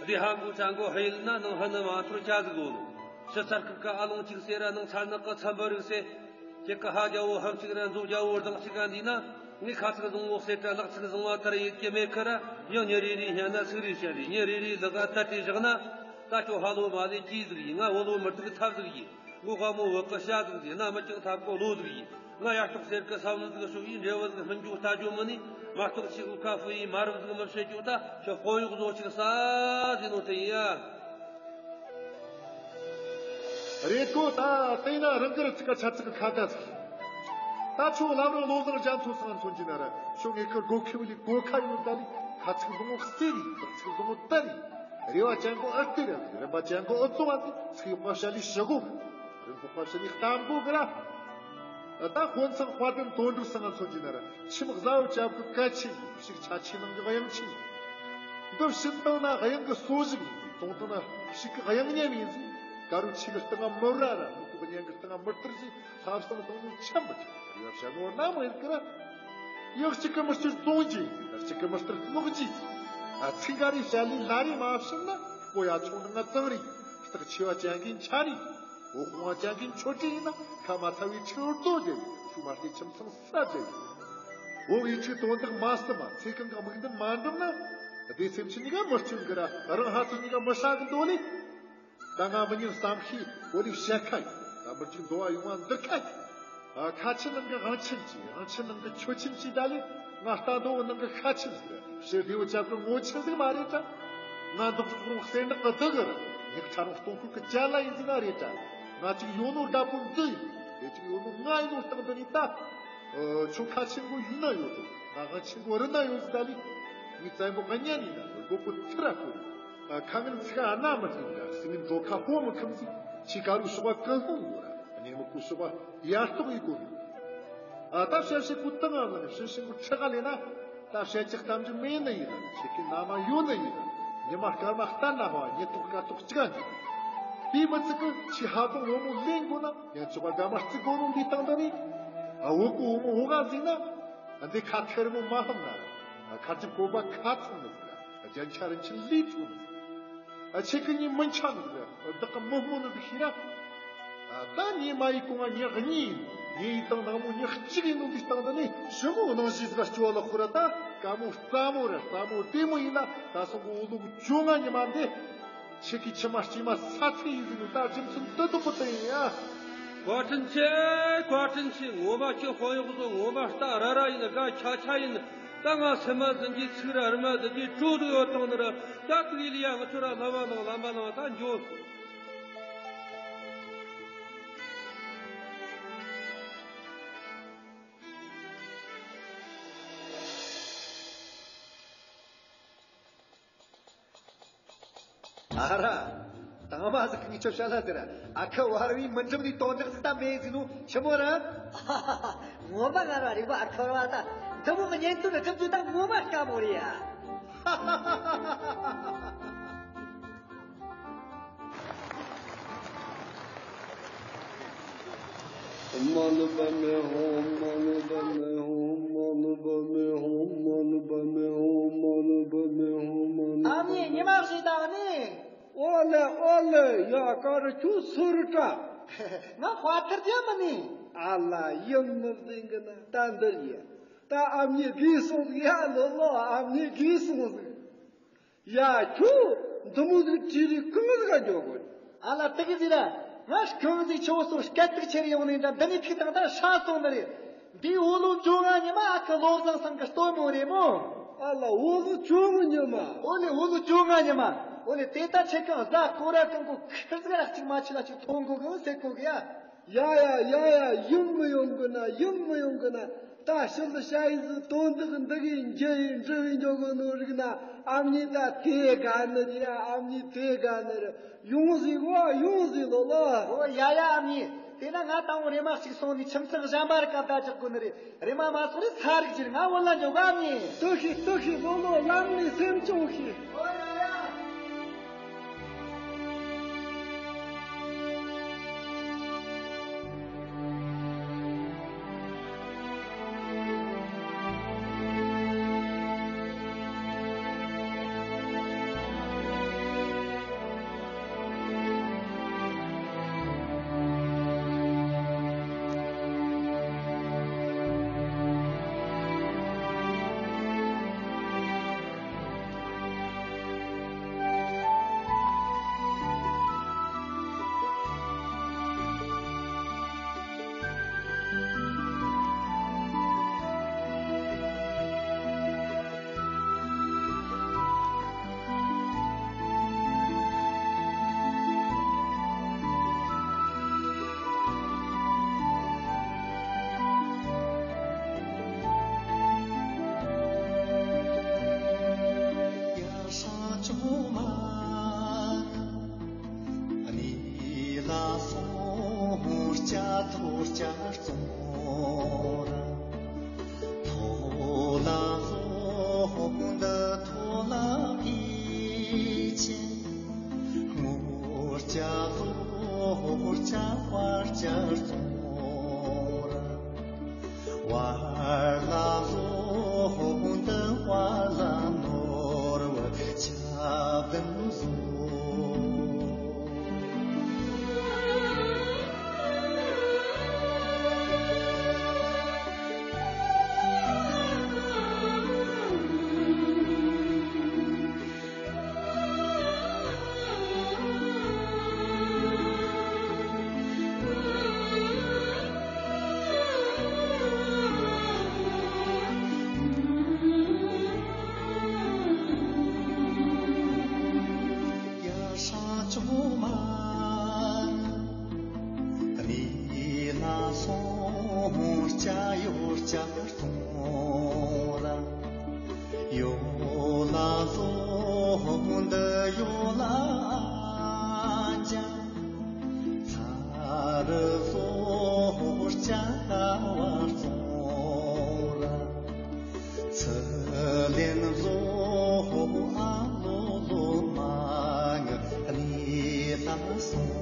སྡེ་ཧ་གོ་ཅན་གོ་ཧ་ཡིན་ན་ནང་ཧ་ནི་མ་ཐོར་ཁྱོད་ཟིག་ཡོད་ནོ། ཕྱི་ཚར་ཁུག་ཀ་ཨ་ལོང་གཅིག་ཟེར་ར་ནང་ཚར་ནག་གི་ཚན་པ་རིག་ཟེར། ཁྱེད་ཀ་ཧ་རྒྱ་བོ་ཧམ་གཅིག་ར་མཛོ་རྒྱ་བོ་རྡང་གཅིག་ག་འདི་ན། ངས་ཁ་ཚིག་བཟང་བོ་ཟེར་དྲ་ལག་ཚིག་བཟང་བ་ལྟར་ཡེད་ཀྱི་མེད་ཁི་ར། ཡང་མྱི་རེ་རེ་སྙན་ན་ཚིག་རེ་བཤད་རེ། མྱི་རེ་རེ་ལག་ག་ད་དེ་བཞག་ན། ད་ཁྱོད་ཧ་ལོ་མ་ལས་གྱིས་ཟིག་ཡིན། ང་བོ་ལོ་མི་ཐུག་ཐབས་ཟིག་ཡིན། ངོ་ཧ་མོ་བུ་གི་བྱ་ཟིག་ཡིན། ན་མི་ཀྱང་ཐབས་གོ་ལོ་ཟིག་ཡིན། ང་ཡར་ཐོག་ཟེར་གི་ས་བོན་ཟིག་ཤོག་ཡིན། འབྲས་བུ་ཟིག་སྨིན་རྒྱུ་ལྟ་རྒྱུ་མིན་ནི། མ་གཏོགས་ཆི་གུ་ཁ་ཧྥུ་ཡིན། མ་རབས་ཟིག་མི་བཤད་རྒྱུ། ད་ཁྱོད་དཔོན་གཡོག་བཟོ་ཅིག་ས་ཟིན་ནོ་དེ་ཡིན་ཡ། རེད་གོ། ད་བལྟས་ན་རང་གི་རི་ཚིག་ག་ཆ་ཚིག་གི་ཁ་བརྡ་ཟིག་ད་ཁྱོད་ལམ་རིང་ལོ་ཟིང་རྒྱ་མཚོ་སང་མཚོན་གྱི་ན་ར། ཁྱོད་ངེད་ཀི་སྒོ་ཁེ་བུ་ལི་གོ་ཁ་ཡོད་ད་ལི། ཁ་ཚིག་བཟང་བོ་གསེར་རི། ལག་ཚིག་བཟང་བོ་དར་རི། རེ་བ་ཅན་གོ་ཨུ་ཏི་ར་ཟིག་རིམ་པ་ཅན་གོ་ཨུ་ཙོ་བ་ཟིག་ཚིག་ཡོག་པ་བཤད་ལི་ཞི་གོ། རིན་ཕོག་པ་ཕྱི་ནས་བལྟ་དགོ་གི་ར། ད་དཔོན་ཚང་དཔའ་བདུན་དོན་གྲུབ་ཚང་ང་མཚོན་གྱི་ན་ར། ཁྱིམ་བཟའ་བོ་ཅབ་གི་གལ་ཆེན། ཕྱུགས་ཆ་ཆེ་ནང་གི་གཡང་ཆེན། འདི་བྱིན་བཏང་ན་གཡང་གི་གསོ་གཞི་ཡིན། བཙོང་བཏང་ན་ཕྱུགས་གི་གཡང་ཉམས་ཡིན་ཟིན། དཀར་རོ་ཆེ་གི་སྟེང་ང་མི་ར་ར། མི་ཁོག་གི་ཉན་གི་སྟེང་ང་མི་ལྟར་ཟིན། ལྷ་བསང་བཏང་ནོ་ཆམ་པ་ཆགས། རེ་བ་བྱ་ནོ་ན་མ་ཡིན་གི་ར། ཡང་གཅིག་གི་མི་སྤྱིར་བཙོང་རྒྱུ་ཡིན། གཅིག་གི་མི་ལྟར་སློག་རྒྱུ་ཡིན། ཨ་ཚིག་འགའ་རེ་བཤད་ལས་ལ་རེ་མ་བྱིན་ན། སྤོ་ཡ་ཆུང་ནང་ང་གཙང་རེད། སྟག་ཆེ་བ་ཅན་གི་འཆའ་རེད། འོ་ཁོང་ཅག་གི་མཆོད་ཁྲི་ཡིན་ན། ཁ་མ་ཚ་བའི་ཆུ་རྡོ་རྒྱལ། ཆུ་མ་སྟེ་ཁྱིམ་ཚང་ས་རྒྱལ། འོ་བའི་ཆུ་དོན་དག་མ་སི་མ་ཚེ་གང་གི་དམིགས་འདུན་མ་འགྲུབ་ན། སྡེ་སེམས་ཆུ་གཉིས་ཀ་མི་སྐྱོན་གི་ར། རང་ཧ་ཚོ་གཉིས་ཀ་མི་ཧྲ་གི་འདོད་ལེ། ད་ང་མི་ཉན་བསམ་ཤེས་འོ་ལེ་བཤད་ཁ་ཡིན། ད་མི་རྒྱུག་འདོད་བ་ཡོང་བ་འདིར་ཁ་ཡིན། ཨ་ཁ་ཆེ་ནང་གི་དབང་ཆེན་གྱིས། དབང་ཆེན་ནང་གི་ཆོས་ཆེན་གྱིས། ད་ལེ་ང་ལྟ་འདོད་བོ་ནང་གི་ཤ་ཆེན་ཟིག་རེད། ཕྱི་སྡེ་བོ་ཅབ་གི་ངོ་ཆེན་ཟིག་མ་རེད་དྲ། ང་འདུག་ཟོག་རོང་གསེར་ནག་གི་བདུད་གི་ར། ཉག་ཆ་རོང་སྟོང་ཁུལ་གི་ཅ་ལ་ཡིན་ཟིག་ན་རེད་དྲ། ང་ཅིག་ཡོད་ནོ་དགྲ་བོ་འདི་ཡིན། དེ་ཅིག་ཡོད་ནོ་ང་ཡིན་ནོ་སྟེང་འདི་ནས་ད། ཨ་ཁྱོད་ཁ་ཆེན་པོ་ཡུལ་ན་ཡོད་དོ། ང་དབང་ཆེན་པོ་རི་ན་ཡོད་ཟིག་ད་ལེ། ངའི་བཙན་པོ་གཉན་ཡིན་ན་རྒོད་པོ་ཐི་ར་ཁོ་རེད། ཨ་ཁ་ངན་ཚིག་ཨ་ན་མི་ཐིག་འདྲ། སི་ངན་འགྲོ་ཁ་ཕོ་མི་ཁུམ་ཟིག་ཆི་ཀ་རུ་ཤོག་པ་ཀུན་སློང་ཡོད་ར། གནས་མི་ཁུ་ཤོག་པ་ཡར་གཏོགས་ཡི་གོ་ནི། ཨ་ད་བཤད་བཤད་ཁུ་ཏང་ང་ནི་ཤིན་ཤིན་པོ་ཁྲི་ག་ལེ་ན། ད་བཤད་ཅིག་གཏམ་རྒྱུ་མེད་ནི་ཡིན་ན། ཁྱེད་ཀྱི་མནའ་མ་ཡོད་ནི་ཡིན་ན། ཉི་མ་སྐར་མ་བསྟན་ན་ཧ་ཉི་ཐོག་སྐར་ཐོག་གཅིག་ག་འདུག་དེ་མི་ཚིག་གི་ཆི་ཧ་དོང་བུ་མོ་ལེན་དགོ་ན། ཡང་ཆོག་པ་དགའ་མ་རྩི་དགོ་ནོ་འདི་སྟེང་དུ་ནི། ཨ་བུ་གུ་བུ་མོ་འོ་ག་ཟིག་ན། ཨ་འདི་ཁ་ཐེར་མོ་མ་ཧམ་ན། ཨ་ཁ་ཅིག་གོ་བ་ཁ་ཚང་ནི་ཟིག་ཨ་རྒྱན་ཆ་རིན་ཆེན་ལས་ཚོགས་ནི་ཟིག་ཨ་ཆེ་ཁི་ཉིན་མི་འཆམ་ཟིག་བདག་གི་མི་སྨོ་ནི་ཟིག་ཤེས་ར། ཨ་ད་ཉི་མ་ཡི་གོང་ང་ཉག་གཉིས་ཡིན། ཉེ་ཡི་དང་ནག་མོ་ཉག་གཅིག་ཡིན་ནོ་འདི་སྟེང་དུ་ནི། ཞི་མོ་གནང་གཞི་ཟིག་སྐྱོ་ལ་ཁོ་ར་ད། དཀའ་མོ་སྩ་མོ་ར་སྩ་མོ་བདེ་མོ་ཡིན་ན། ད་སོང་གི་འོ་ལོ་བཅོ་ལྔ་ཉི་མ་འདི། ཁྱེད་ཀྱི་ཁྱིམ་མ་སྐྱེས་མ་ས་ཚིགས་ཡིན་ཟིན་ནོ་ད་རྒྱུ་མཚན་དུ་དུ་པོ་དེ་ཡིན་ཡ། བཀའ་དྲིན་ཆེ། བཀའ་དྲིན་ཆེ། ངོ་མ་ཁྱོད་དཔོན་གཡོག་ཚོ་ངོ་མ་རྟ་ར་ར་ཡིན། དགའ་ཆ་ཆ་ཡིན། ད་ང་སེམས་མ་ཟིན་གྱི་ཚིག་ར་རི་མ་ཟིན་གྱི་དྲོད་དུ་ཡོད་དང་ནི་ར། ད་ཏུ་ཡི་ལི་ཡ་ང་ཚོ་ར་ལམ་མ་ནང་ལམ་མ་ནང་ད་འགྱོ། ཨ་ར། དང་མ་ཟིག་གིས་ཁྱོད་བཤད་ལ་ཟེར། ཨ་ཁུ་བར་བའི་མི་འགྲུབ་ནི་དོན་དག་ཟིག་ད་མེད་ཟིན་ནོ་ཆི་མོ་ར། ངོ་མ་ང་ར་རིག་པ་ཨ་ཁུ་བར་བ་ད། འདི་མོ་གི་གཉེན་དོན་གི་གྲུབ་རྒྱུ་ད་ངོ་མ་དཀའ་མོ་རེད་ཡ། ཨ་མྱེས་ཉི་མ་བཞི་དང་ནི། ཨོ་ལེ་ཨོ་ལེ། ཡ་ཀ་ར་ཁྱོད་སུ་རེད་དྲ། ང་དཔའ་ཐར་རྒྱ་མི་ནི། ཨ་ལ་ཡིན་མི་བདེན་གི་ན་ད་འདིར་ཡིན། ད་ཨ་མྱེས་གིས་སོང་ཟིག་ཡ་ལོ་ལོ། ཨ་མྱེས་གིས་སོང་ཟིག་ཡ། ཁྱོད་འདི་མོ་ཟིག་བྲིས་རེ་གང་ཟིག་ག་འགྱོ་དགོས། ཨ་ལ་དེ་གི་ཟིག་ར། ང་གང་ཟིག་ཆུ་བོ་སོ་སྐད་དུ་ཁྱེར་ཡོང་ནས་འདྲ་འདི་ནས་ཐུག་དང་ད་ཧྲ་སོང་ནི་རེད། འདི་འོ་ལོ་བཅོ་ལྔ་ཉི་མ་ཨ་ཁུ་བློ་བཟང་ཚང་གི་སྟོན་མོ་རེད་མོ། ཨ་ལ་འོ་ལོ་བཅོ་ལྔ་ཉི་མ། འོ་ལེ་འོ་ལོ་བཅོ་ལྔ་ཉི་མ། འོ་ལེ་དེ་ད་ཁྱེད་གང་བཟའ་ཀོ་ར་གང་གོ་ཁིར་ཟིག་ར་གཅིག་མ་ཆུ་ལ་ཅིག་ཐོང་གོ་གི་ཟེར་གོ་གི་ཡ། ཡ་ཡ་ཡ་ཡ། ཡུམ་མི་ཡོང་གི་ན། ཡུམ་མི་ཡོང་གི་ན། ད་ཕྱི་ལ་ཤ་ཡི་ཟི་དོན་དག་འདི་གི་འཇལ་ཡི་འབྲི་བའི་འཇོག་གི་ནོ་རིག་ན། ཨ་མྱེས་ད་དེ་དགའ་ནི་རེད་ཡ། ཨ་མྱེས་དེ་དགའ་ནི་རེད། ཡོང་ཟིག་བ། ཡོང་ཟིག་ལོ་ལོ། ཨོ་ཡ་ཡ། ཨ་མྱེས། དེ་ན་ང་དང་བོ་རེ་མ་གཅིག་སོང་ནས་ཁྱིམ་ཚང་གཞན་པ་རི་ཀ་བདའ་རྒྱག་དགོས་ནི་རེད། རེ་མ་མ་སོང་རེ་ས་རིག་ཅིག་ང་བོད་ལ་འཇོག་ག་ཨ་མྱེས། ལྟོས་ཤིག་ལྟོས་ཤིག་ལོ་ལོ། ལམ་ནས་སེམས་ཆུང་ཤིག་ཨོ་ཡ་ཡ། གཙང་ར། ཡོ་ལ་ཟོ་འདི་ཡོ་ལ་ཅ། ཚ་རུ་ཟོ་སྐྱ་བ་གཙང་ར། ཚི་ལེན་ཟོ་ཨ་ལོ་ལོ་མ་ངི་གནས་ལ་སོང་།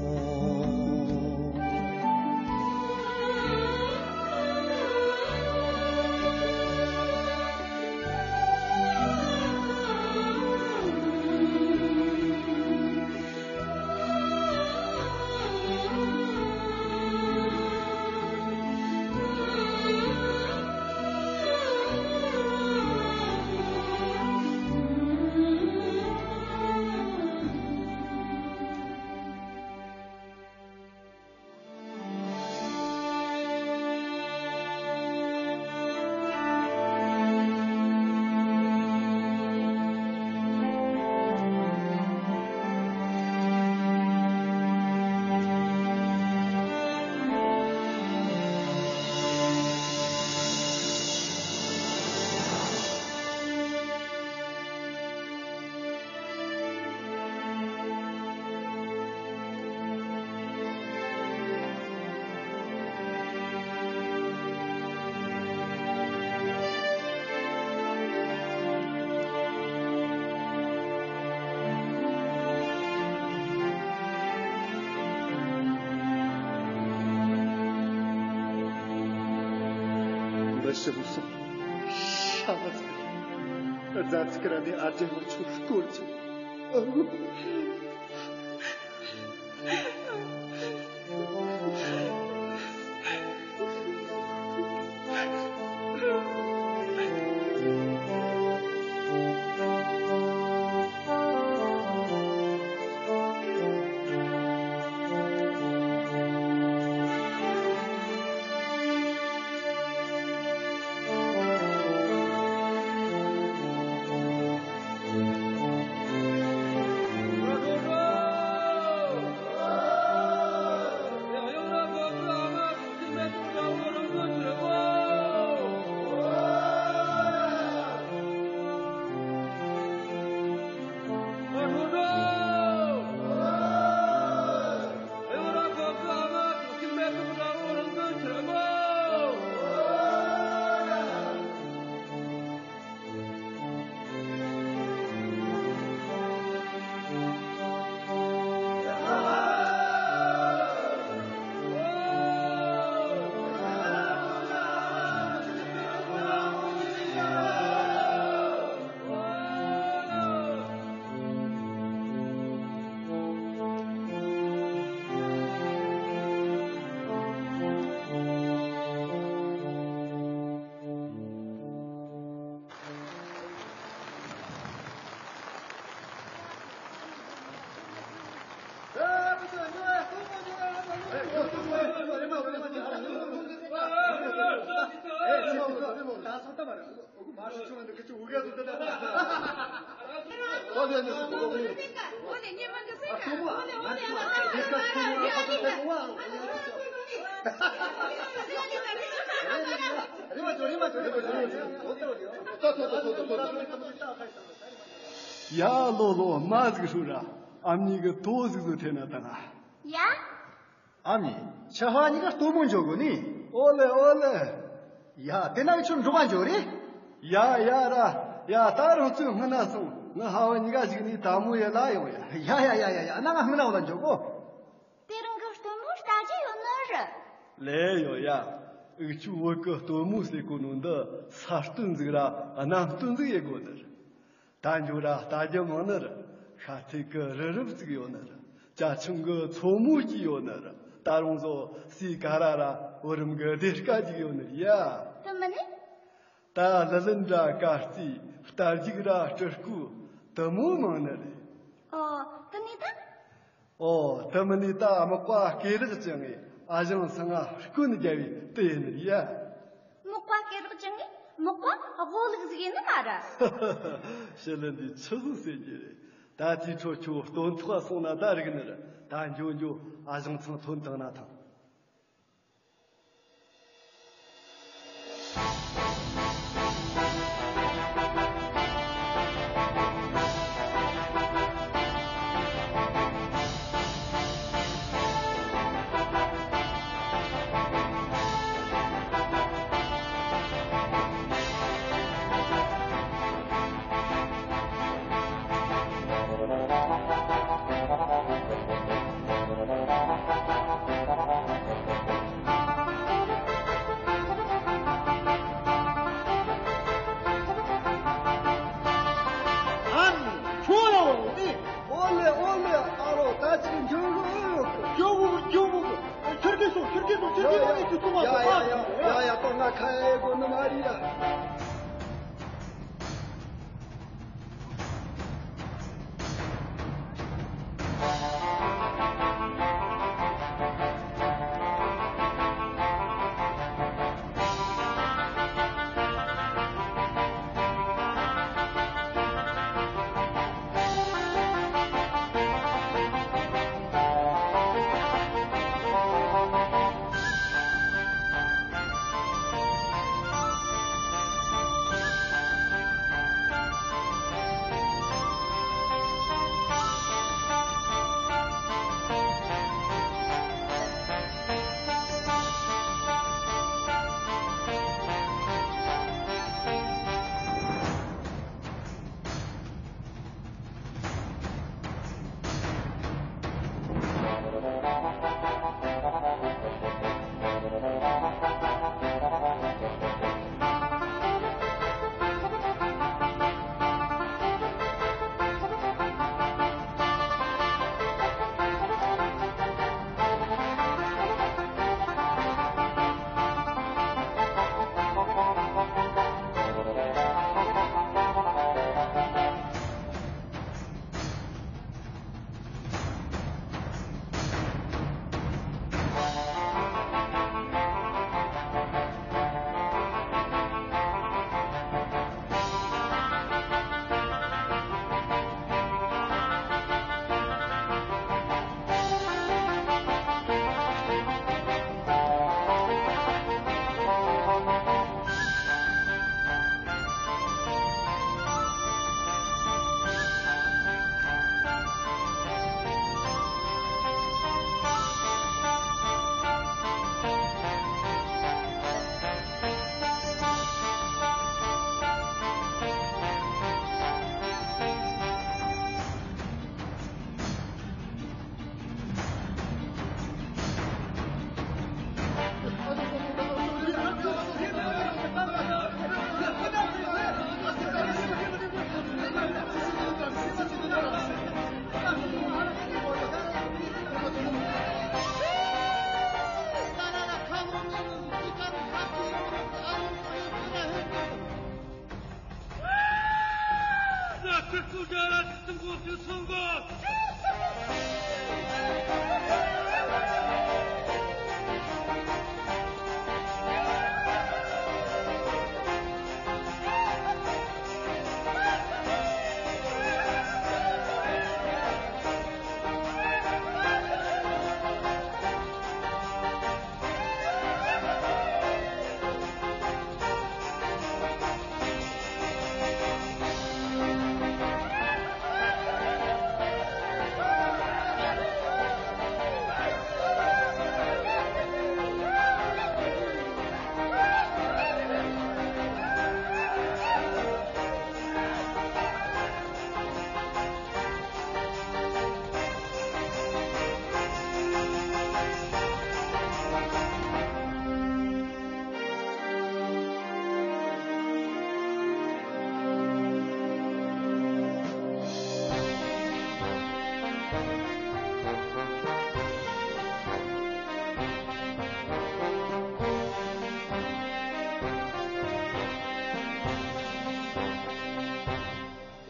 འདི་ཞིག་སོང་། ཤ་ཚ། རྫ་ཚིག་ར་ནས་ཨ་ཅེ་ལོ་ཆུ་སྐོར་ཅིག། ཡ་ལོ་ལོ། མ་ཟིག་ཧྲུ་ར། ཨ་མྱེས་གི་དོ་ཟིག་བཟོ་ཐེ་ན་དང་། ཡ། ཨ་མྱེས། ཁྱེད་ཧ་ཉི་ག་སྟོན་མོ་འཇོག་གོ་ནི། ཨོ་ལེ་ཨོ་ལེ། ཡ་དེ་ན་ཁྱོད་འགྲོ་བ་འཇོག་རེ། ཡ་ཡ་ར། ཡ་ད་རང་ཚོའི་སྔུན་ན་སོང་། ང་ཧ་བ་ཉི་ག་ཞིག་ནི་ད་མོ་ཡེ་ལ་ཡོང་ཡ། ཡ་ཡ་ཡ་ཡ་ཡ། ན་ང་སྔུན་ན་བ་ལ་འཇོག་གོ། དེ་རིང་གི་སྟོན་མོ་ལྟ་རྒྱུ་ཡོད་ནི་རེད། ལེ་ཡོད་ཡ། འུ་ཆོའི་བོད་གི་སྟོན་མོ་ཟེར་གོ་ནོ་འདི་ས་སྟོན་ཟིག་ར་གནམ་སྟོན་ཟིག་ཡེ་གོ་ནི་རེད། ད་འགྱོ་ར་ལྟ་རྒྱུ་མང་ནི་རེད། ཤ་ཐེ་གི་རི་རབ་བཙུགས་ཡོད་ནི་རེད། ཅ་ཆིང་གི་མཚོ་མོ་སྐྱིལ་ཡོད་ནི་རེད། ད་རུང་ཟོ་སི་ཀ་ར་ར་བུ་རམ་གི་སྡེར་ཀ་རྒྱུག་ཡོད་ནི་རེད་ཡ། དེ་མིན་ནི། ད་ལི་ལི་འདྲ་དཀར་རྩི། རྟ་རྒྱུག་ར་སྤྲུལ་སྐུ། དེ་མོ་མང་ནི་རེད། ཨོ། དེ་ནས་ད། ཨོ། དེ་མིན་ནི་ད་མག་པ་སྐེ་རགས་བཅིངས་ངེ་ཨ་ཞང་ཚང་ང་རྐུན་རྒྱབ་བས་དེ་ཡིན་ནི་ཡ། མག་པ་སྐེ་རགས་བཅིངས་ངེ་མག་པ་དབོ་ལུག་ཟིག་ཡིན་ནི་མ་རེད། ཞི་ལི་འདི་ཆི་ཟིག་ཟེར་རྒྱུ་རེད། ད་དེའི་འཕྲོ་ཁྱོད་སྟོན་ཐོག་སོང་ན་ད་རིག་ནི་རེད། ད་འགྱོ་འགྱོ། ཨ་ཞང་ཚང་ཐོན་བཏང་ན་ཐང་། ཡ་ཡ་ཡ་ཡ་ཡ་ཡ། ད་ང་ཁ་ཡ་དགོས་ནི་མ་རེད་ལ།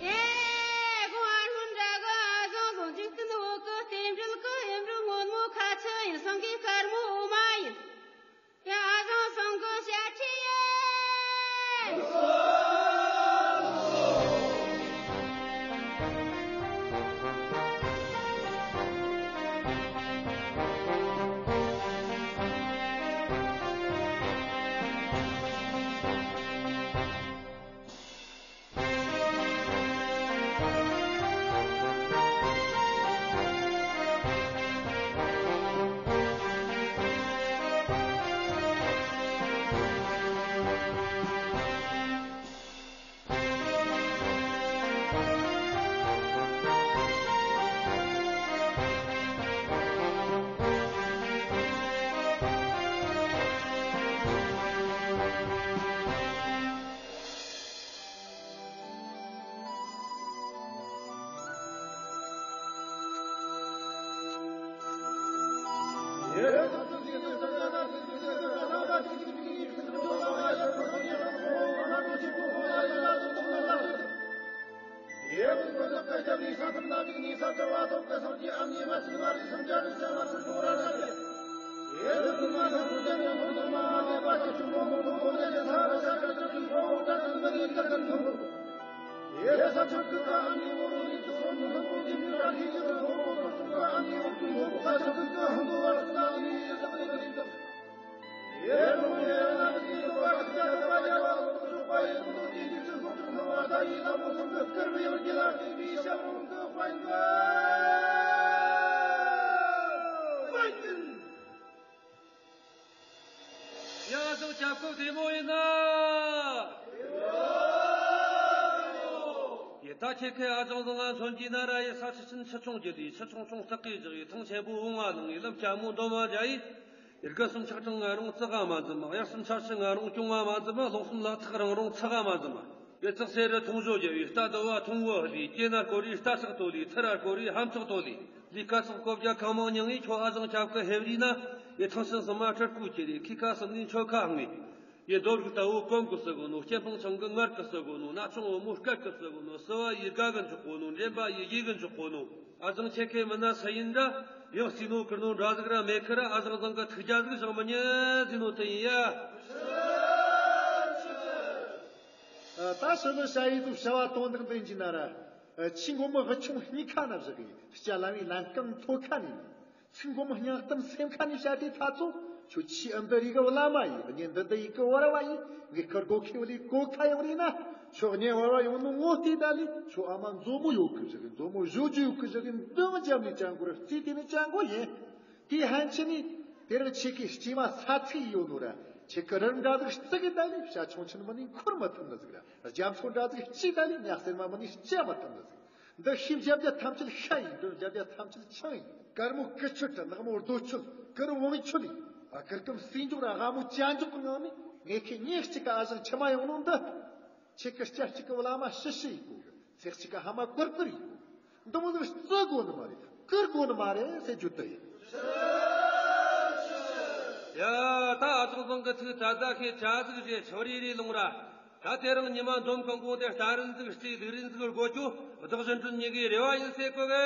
ཡེ། དགོང་ཨ་སྔོན་འདྲ་གི་ཨ་ཟང་ཟང་འཇིག་རྟེན་འོག་གི་རྟེན་འབྲེལ་གི་ཡུམ་རིང་སྔོན་མོ་ཁ་ཆུ་ཡིན། སང་གི་དཀར་མོ་འོ་མ་ཡིན། ཡ། ཨ་ཟང་སང་གི་ཞལ་ཁྲིད་ཡིན། ཡ་ཟིག་ཁྱབ་ཁོ་བདེ་མོ་ཡིན་ན། ཡེ་ད་ཁྱེད་ཁའི་ཨ་ཅང་བཟང་ང་མཚོན་གྱི་ན་ར། ཡེ་ས་ཆུ་ཆེན་ཆུ་ཆུང་རྒྱུ་དེ། ཆུ་ཆུང་ཆུང་སྟག་གིས་བཞག་ཡེ། ཐང་ཆེན་པོ་བོང་བ་ནང་ཡེ། ལམ་སྐྱ་མོ་འདོམ་བ་རྒྱ་ཡེ། ཡེ་དགུ་གསུམ་ཆག་གྲངས་ང་རུང་ཙི་ག་མ་འཛིན་མ། དབྱར་གསུམ་ཆར་ཆུ་ང་རུང་གྱོང་བ་མ་འཛིན་མ། ལོག་གསུམ་ལ་ཐག་རིང་རུང་ཚ་ག་མ་འཛིན་མ། ཡེ་ཙག་སེ་རི་ཐུང་བཟོ་རྒྱུ་ཡེ། རྟ་འདི་བ་ཐུང་བོ་ལི། སྐེ་ན་སྐོར་རི་རྟ་ཚག་ཏོ་ལི། ཐི་ར་སྐོར་རི་ཧམ་ཚག་ཏོ་ལི། ལི་ཀ་ཚག་ཀོ་བརྒྱ་གང་མང་མྱང་ངེ། ཁྱོ་ཨ་ཟང་ཁྱབ་ཀི་ཧེབ་རི་ན། ཡེ་ཐང་ཤིང་སུ་མ་ཁྲི་ཀུ་ཁྱེར་རེ། ཁི་ཁ་སུ་ནི་ཆོ་ཁ་ཧང་ངེ། ཡེ་རྡོ་རིག་ལྟ་བུ་གོན་གི་སུ་གོ་ནོ། སྐྱེ་འཕང་ཆང་གི་ངར་གི་སུ་གོ་ནོ། ན་ཆུང་བུ་མོ་སྐད་གི་སུ་གོ་ནོ། སུ་བ་ཡེ་དགའ་གི་འཇོག་གོ་ནོ། འདྲེན་པ་ཡེ་ཡེ་གི་འཇོག་གོ་ནོ། ཨ་ཟང་ཁྱེད་ཁའི་མི་ན་སུ་ཡིན་འདྲ། ཡང་སྲིད་ནོ་ཀིར་ནོ་འདྲ་ཟིག་ར་མེད་ཁི་ར། ཨ་ཟང་ཟང་གི་ཐུགས་རྒྱལ་ཟིག་བཞག་མི་ཉན་ཟེར་ནོ་དེ་ཡིན་ཡ། ཨ། ད་ཕྱི་ལོ་ཞ་ཡི་དུ་བྱ་བ་དོན་དག་འདི་ཡིན་གྱི་ན་ར། ཨ། ཆི་མགོ་མི་ཧི་ཆུང་སྙིང་ཁ་ན་བཞག་གི། སྐྱ་ལ་བའི་ལན་རྐང་མཐོ་ཁ་ནས། ཚིག་མགོ་མི་སྙིང་གཏམ་སེམས་ཁ་ནས་བཤད་དེ་ཐ་ཚོ། ཁྱོད་ཆི་ཨ་འདི་རིག་གི་བླ་མ་ཡིན། གཉེན་འདི་འདི་ཡིག་གི་བར་བ་ཡིན། ངས་ཁར་གོ་ཁེ་བ་ལི་གོ་ཁ་ཡོང་རེ་ན། ཁྱོད་གཉེན་བར་བ་ཡོང་ནོ་ངོ་ལྟོས་ད་ལི། ཁྱོད་ཨ་མ་མཛོ་མོ་ཡོད་གི་བཞག་གི། མཛོ་མོ་བཞོ་རྒྱུ་ཡོད་གི་བཞག་གི། འདང་རྒྱབ་ནས་ཅང་གོ་ར་རྩིས་དེ་ནས་ཅང་གོ་ཡིན། དེ་ཧན་ཆི་ནི། དེ་རིང་ཁྱེད་ཀྱི་སྐྱེས་མ་ས་ཚིགས་ཡོད་ནོ་ར། ཁྱེད་ཀྱི་རིར་འདྲ་ཟིག་རྩི་གི་ད་ལི། བྱ་ཆུང་ཆུང་མི་ནི་འཁུར་མི་ཐུབ་ནི་ཟིག་ར། རྒྱ་མཚོ་འདྲ་ཟིག་སྐྱིད་ད་ལི། ཉག་སེར་མ་མི་ནི་སྐྱ་མི་ཐུབ་ནི་ཟིག། འདི་ཤིབ་བརྒྱ་བརྒྱ་ཐམས་ཅད་ཤ་ཡིན། འདི་བརྒྱ་བརྒྱ་ཐམས་ཅད་ཆང་ཡིན། དཀར་མོ་ཀི་ཆུ་དྲི། ནག་མོ་རྡོ་ཆུ། ཀིར་བང་ཆུ་ལི། ཨ། ཀིར་ཀམ་སྲིན་འཇོག་ར་ཧ་མོ་ཅ་འཇོག་གི་ངང་ནས། ངས་ཁྱེད་གཉིས་གཅིག་ག་ཨ་ཞང་ཁྱིམ་མ་ཡོང་ནོ་འདི། ཁྱེད་ཀྱི་སྐྱ་གཅིག་གི་བླ་མ་ཤི་ཤི་ཡིན་གོ། ཚེག་གཅིག་གི་ཕ་མ་ཀུར་ཀུར་ཡིན་གོ། འདི་མོ་ཟིག་རྩི་དགོ་ནི་མ་རེད། ཀིར་དགོ་ནི་མ་རེད་ཟེར་རྒྱུ་དེ་ཡིན། ཡ། ད་ཨ་ཚོགས་ཚང་གི་ཐུགས་ད་ད་ཁེ་ཆ་ཟིག་རེ་ཆོ་རེ་རེ་ལོང་ར། ད་དེ་རིང་ཉི་མ་འདོམ་གང་གོང་དེ་རྟ་རིན་ཟིག་རྩིས་ལུག་རིན་ཟིག་དགོ་ཁྱོ། བདག་གཞན་དྲུང་ཉིད་ཀྱི་རེ་བ་ཡིན་ཟེར་གོ་གི།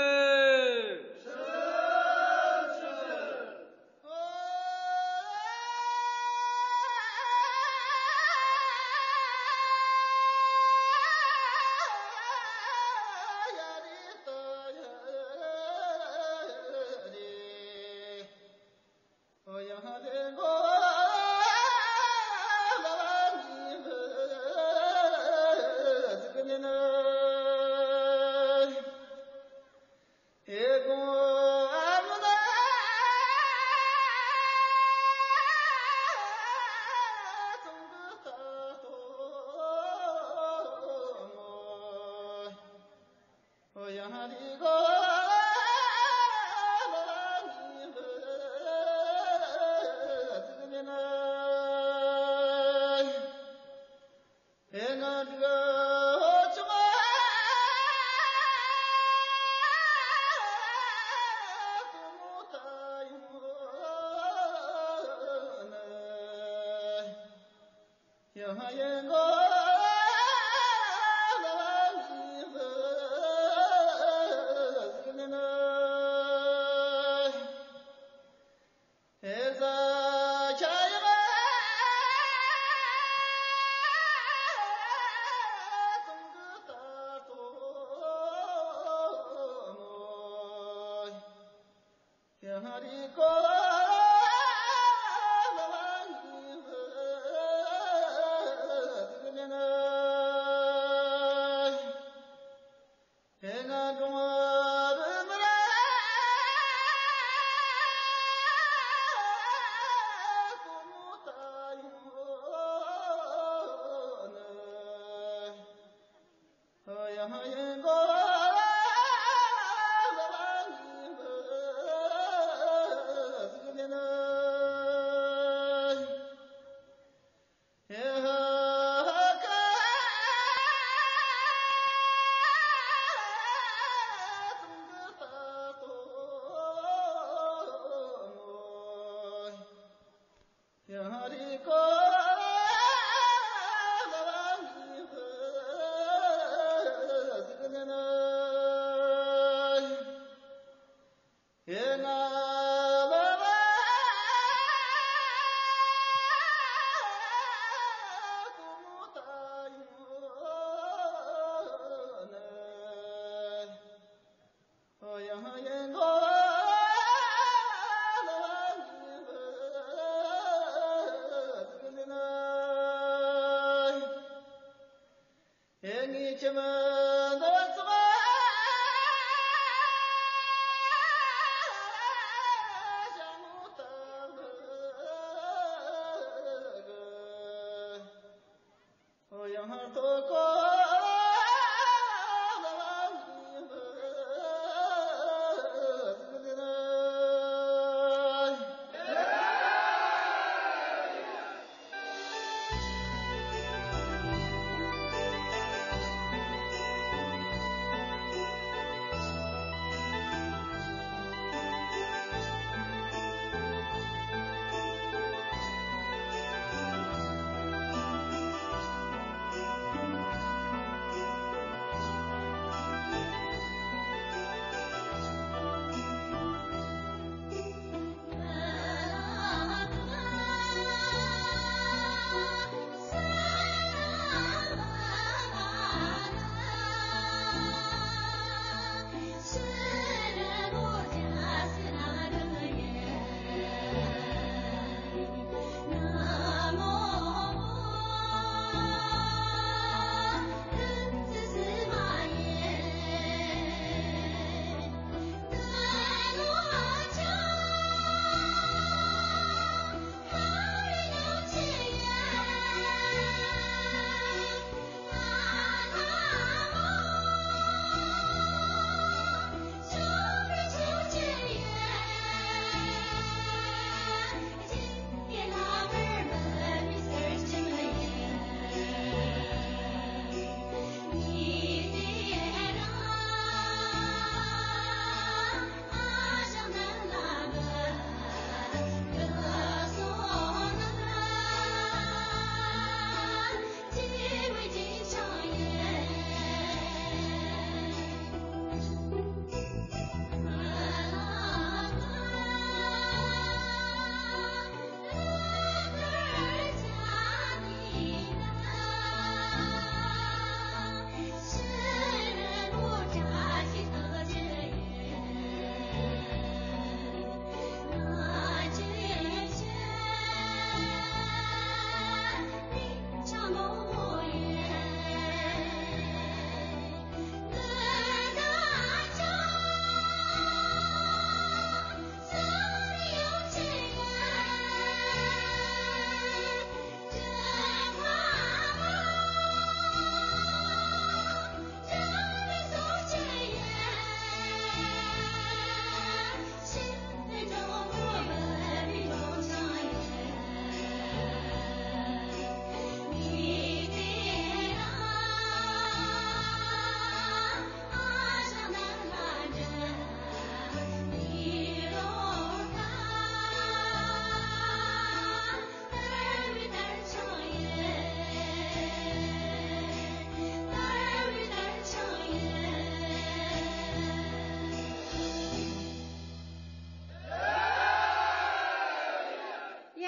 ཡ།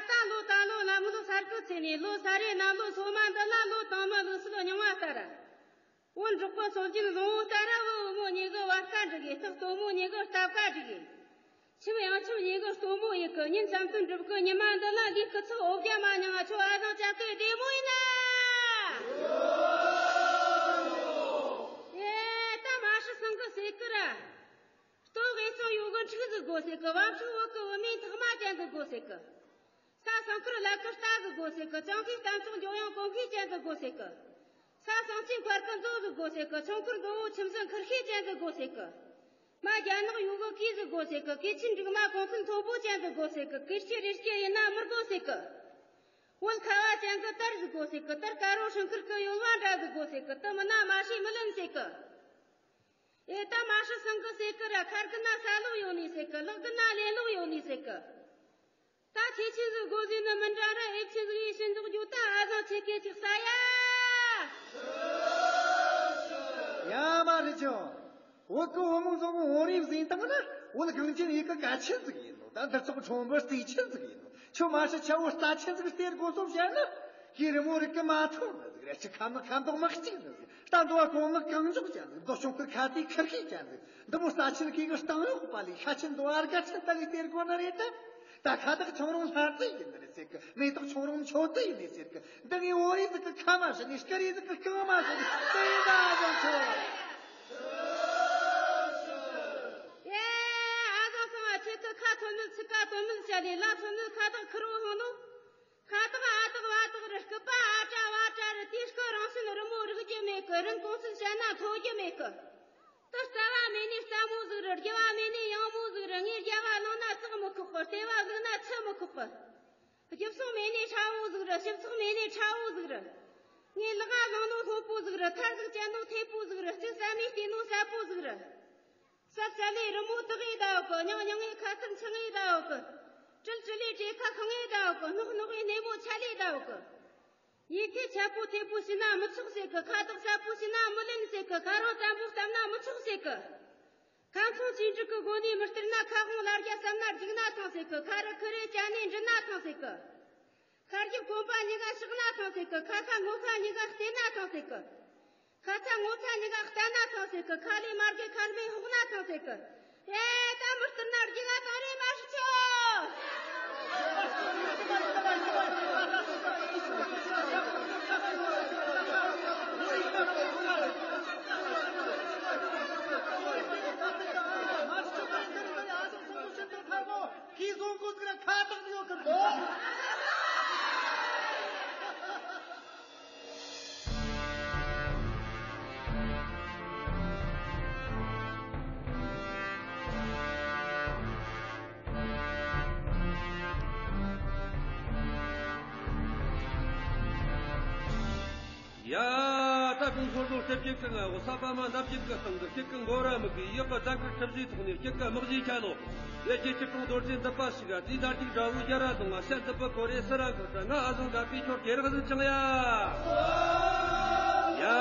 ད་ལོ་ད་ལོ་ལ་མི་ལོ་གསར་གི་ཚེ་ནས་ལོ་གསར་རེ་ནམ་ལོ་སོ་མ་འདི་ལ་ལོ་དང་མ་ལོ་སུ་ལོ་རྙིང་བ་ལྟར། བོད་འབྲོག་པ་སྲོལ་རྒྱུན་བཟང་བོ་ལྟར་བུ་བུ་མོ་གཉིས་གི་བར་ཀ་འགྲིག་གི། སྟག་སྟོན་མོ་གཉིས་གི་སྟབས་ཀ་འགྲིག་གི། ཁྱིམ་ཡང་ཁྱིམ་གཉིས་གི་སྟོན་མོ་ཡིན་གི། ཉིན་བསམ་དོན་འགྲུབ་གི། ཉི་མ་འདི་ལ་ལུས་གི་ཚིག་འོ་བརྒྱ་མ་མྱང་ང་ཆོ་ཨ་ཟང་ཅག་གི་བདེ་མོ་ཡིན་ན། ཨེ་ད་མ་ཧྲི་སང་གི་ཟེར་གི་ར། སྟོད་གཡས་གཡོན་གི་འཁྲུག་ཟིག་དགོས་ཟེར་གི། བམ་ཕྲུག་བུ་གི་བུད་མེད་ཐག་མ་ཅན་ཟིག་དགོས་ཟེར་གི། ས་སང་ཁུར་ལ་ཁུར་རྟ་ཟིག་དགོས་ཟེར་གི། ཅང་ཁའི་གཏམ་ཚོགས་འཇོག་ཡང་གོམ་ཁའི་ཅན་ཟིག་དགོས་ཟེར་གི། ས་སང་ཆེན་མཁར་གི་མཛོ་ཟིག་དགོས་ཟེར་གི། ཚོང་ཁུར་མཛོ་བོ་ཁྱིམ་ཟིག་ཁུར་ཤེས་ཅན་ཟིག་དགོས་ཟེར་གི། མ་རྒྱ་ནག་ཡུལ་གི་གོས་ཟིག་དགོས་ཟེར་གི། གོས་ཆེན་འབྲུག་མ་གོང་ཚད་མཐོ་པོ་ཅན་ཟིག་དགོས་ཟེར་གི། གོས་སྐྱི་རེ་སྐྱི་ཡིན་ན་མི་དགོས་ཟེར་གི། བོད་ཁ་བ་ཅན་གི་དར་ཟིག་དགོས་ཟེར་གི། དར་དཀར་བོ་སྲང་ཁུར་གི་ཡོལ་བ་འདྲ་ཟིག་དགོས་ཟེར་གི། དེ་མིན་ན་མ་ཤེས་མི་ལེན་ཟེར་གི། ཨེ་ད་མ་ཧྲི་སང་གི་ཟེར་གི་ར། ཁ་རྒྱུན་ན་ཟ་ལུགས་ཡོད་ནི་ཟེར་གི། ལག་རྒྱུན་ན་ལེན་ལུགས་ཡོད་ནི་ཟེར་གི། ད་ཁྱེད་ཆེན་ཟིག་དགོས་ཟེར་ནི་མི་འདྲ་ར། ཨེ་ཆེན་ཟིག་ཡིན་ཕྱིན་ཟིག་རྒྱུ་ད་ཨ་ཟང་ཆེ་གེ་ཅིག་ས་ཡ། ཡ་མ་རེད་ཅོ། བོད་གི་བུ་མོ་ཚོ་བོད་རིགས་ཟིན་བཏང་ན་བོད་གངས་ཅན་ཡུལ་གི་དགའ་ཆེན་ཟིག་ཡིན་ནོ། ད་འདི་ཚོ་ཁྲོམ་བུ་རྩིས་ཆེན་ཟིག་ཡིན་ནོ། ཁྱོད་མ་ཧྲི་ཆ་བོ་རྩ་ཆེན་ཟིག་སྟེར་དགོས་སོ་བཤད་ན། ཁྱེད་རི་མོ་རིག་གི་མ་ཐོར་ནི་ཟིག་རེད། ཁྱི་ཁ་མི་ཁ་མདོག་མི་གཅིག་ནི་ཟིག་རྟ་འདོ་བ་གོང་མི་གང་འཇོག་ཅན་ཟིག་རྡོ་ཆུང་ཁུར་ཁ་དེ་ཁུར་ཤེས་ཅན་ཟིག་འདི་མོ་རྩ་ཆེན་གི་གི་སྟེང་གཡོག་པ་ལས་ཤ་ཆེན་འདོ་བ་དགའ་ཆེན་ད་ལས་སྟེར་དགོས་ནི་རེད་དམ། ད་ཁ་བཏགས་ཆུང་རུང་ལྷ་རྫས་ཡིན་ནི་རེད་ཟེར་གི། མེ་ཏོག་ཆུང་རུང་མཆོད་རྫས་ཡིན་ནི་ཟེར་གི། འདི་ངས་བོད་རིགས་ཟིག་གི་ཁ་མ་ཧྲི་ནས་སྐུ་རིས་ཟིག་གི་རྐང་མ་ཧྲི་ནས་དེ་ཡིན་ད་ཨ་ཟང་ཆོ། ཡེ། ཨ་ཟང་སང་ང་ཁྱེད་ཀྱི་ཁ་ཐོན་མིན་ཚིག་ཀ་ཐོན་མིན་བཤད་ལས་ལ་ཐོན་མིན་ཁ་བཏགས་ཁུར་བོ་ཧང་ནོ། ཁ་བཏགས་ཨ་བཏགས་བ་བཏགས་རི་སྐུད་པ་ཨ་བྲ་བ་བྲ་རི། རིན་གོང་ཚད་བཤད་ན་ཐོ་རྒྱུ་མེད་གི། དེ་རྩ་བ་མེད་ནས་རྩ་མོ་ཟིག་རེད། རྒྱུ་བ་མེད་ནས་ཡང་མོ་ཟིག་རེད། ངས་རྒྱབ་བ་བླངས་ན་ཙག་མི་ཁོག་གི། ལྟེ་བ་བླུགས་ན་ཚི་མི་ཁོག་གི། རྒྱུ་སྲང་མེད་ནས་ཁྲ་བོ་ཟིག་རེད། ཞིབ་ཚགས་མེད་ནས་ཁྲ་བོ་ཟིག་རེད། ངས་ལག་ང་བླངས་ནོ་ལྷོད་པོ་ཟིག་རེད། ཐར་ཟིག་བཅད་ནོ་ཐེ་པོ་ཟིག་རེད། རྩིག་ཟ་མས་བལྟས་ནོ་ཟབ་པོ་ཟིག་རེད། ཟབ་ཟ་ལེ་རི་མོ་དག་ངེ་ད་ཡོད་གི། མྱང་མྱང་ངེ་ཁ་ཚིག་འཆི་ངེ་ད་ཡོད་གི། དྲིལ་དྲིལ་ལེ་བྲེ་ཁ་ཁང་ངེ་ད་ཡོད་གི། སྣོག་སྣོག་ངེ་སྣེ་མོ་ཆ་ལེ་ད་ཡོད་གི། ཡི་གེ་ཆད་པོ་ཐེ་པོ་བྱས་ན་མི་ཆོག་ཟེར་གི། ཁ་དོག་གསལ་པོ་བྱས་ན་མི་ལེན་ཟེར་གི། ཁ་རང་བཙན་པོ་བཏབ་ན་མི་ཆོག་ཟེར་གི། ཁ་ཚོང་ཅི་འགྲིག་གི་སྒོ་ནས་མི་སྟེར་ན། ཁ་དབང་ལ་རྒྱ་བསམ་ན་རྒྱུག་ན་ཐང་ཟེར་གི། ཁ་རི་ཁི་རེ་བཅད་ནས་འདྲི་ན་ཐང་ཟེར་གི། ཁ་རྒྱུག་གོམ་པ་གཉིས་ཀ་ཕྱག་ན་ཐང་ཟེར་གི། ཁ་ཁ་ངོ་ཁ་གཉིས་ཀ་བལྟས་ན་ཐང་ཟེར་གི། ཁ་ཚ་ངོ་ཚ་གཉིས་ཀ་བལྟས་ན་ཐང་ཟེར་གི། ཁ་ལས་མར་གི་ཁར་བས་ཧོག་ན་ཐང་ཟེར་གི། ཨེ་ད་མི་སྟེར་ན་རྒྱུག་ང་ཐང་རེ་མ་ཧྲི་ཆོ། ཁྱི་བཟང་གོ་ཟིག་ར་ཁ་བཏགས་ནི་ཡོད་གི་རེད། ཡ། ད་གུང་ཐོར་ལོ་སྟེར་གྱི་གི་ང་བོ། ས་པ་མ་འདབ་ཀྱི་གི་སྟེང་གི་སྐྱིད་གི་མགོ་ར་མི་གི། ཡག་གི་ད་གི་ཁྲི་བཞིའི་ཐོག་ནས་སྐྱིད་གི་དམག་བཞིའི་ཆ་ནོ། ཡ། ཁྱེད་ཀྱི་གྲོང་རྡོ་རྗེ་འདི་པ་ཞིག་ག། དེའི་དར་གྱི་དགྲ་བོའི་རྒྱ་ར་གདོང་ང་། ཤ་འདི་པ་ཀོ་རེ་སི་ར་གོ་ད། ང་ཨ་ཟང་དགའ་པའི་ཁྱོད་སྐེ་རགས་ཟིག་ཅང་ཡ། ཡ།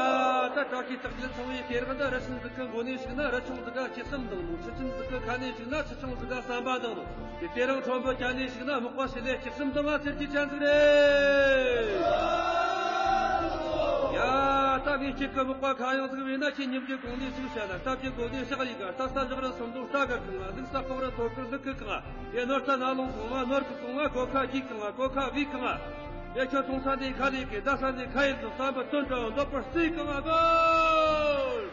ད་བཀྲ་ཤིས་རྟགས་བརྒྱད་ཚང་བའི་སྐེ་རགས་འདི། རི་ཆེན་ཟིག་གི་མགོ་ནས་ཞིག་ན་རི་ཆུང་ཟིག་ག་ཁྱེར་གསུམ་འདང་ནོ། ཆུ་ཆེན་ཟིག་གི་ཁ་ནས་ཞིག་ན་ཆུ་ཆུང་ཟིག་ག་ཟམ་པ་འདང་ནོ། དེ་དེ་རིང་ཁྲོན་པོ་རྒྱ་ནས་ཞིག་ན་མག་པ་ཞི་ལེ་སྐྱིད་སེམས་དང་ང་ཚེར་གྱི་ཅན་ཟིག་རེད། ཡ། ད་ངས་ཁྱེད་ཀྱི་མག་པ་ཁ་ཡང་ཟིག་བས་ན། ཁྱེད་ཉིན་གྱི་གོང་ནས་ཞིག་བཤད་ན། སྟབས་ཀྱི་གོ་ནས་ཕྱག་ཡིག་ག། རྟ་ས་བཞག་རི་སུམ་མདོ་རྟ་ག་གང་ང་། ལུག་ས་ཕག་རི་ཐོར་གི་ལུག་གི་གང་ང་། ཡ། ནོར་རྟ་ན་ལུང་གང་ང་། ནོར་གི་གང་ང་། གོ་ཁ་བི་གང་ང་། ཡ། ཁྱོད་ཚོང་ས་ནས་ཁ་ལས་གི། རྡ་ས་ནས་ཁ་ཡིན་དུ། བསམ་པ་དོན་དྲ་འདོད་པར་བརྩིས་གང་ང་གོ།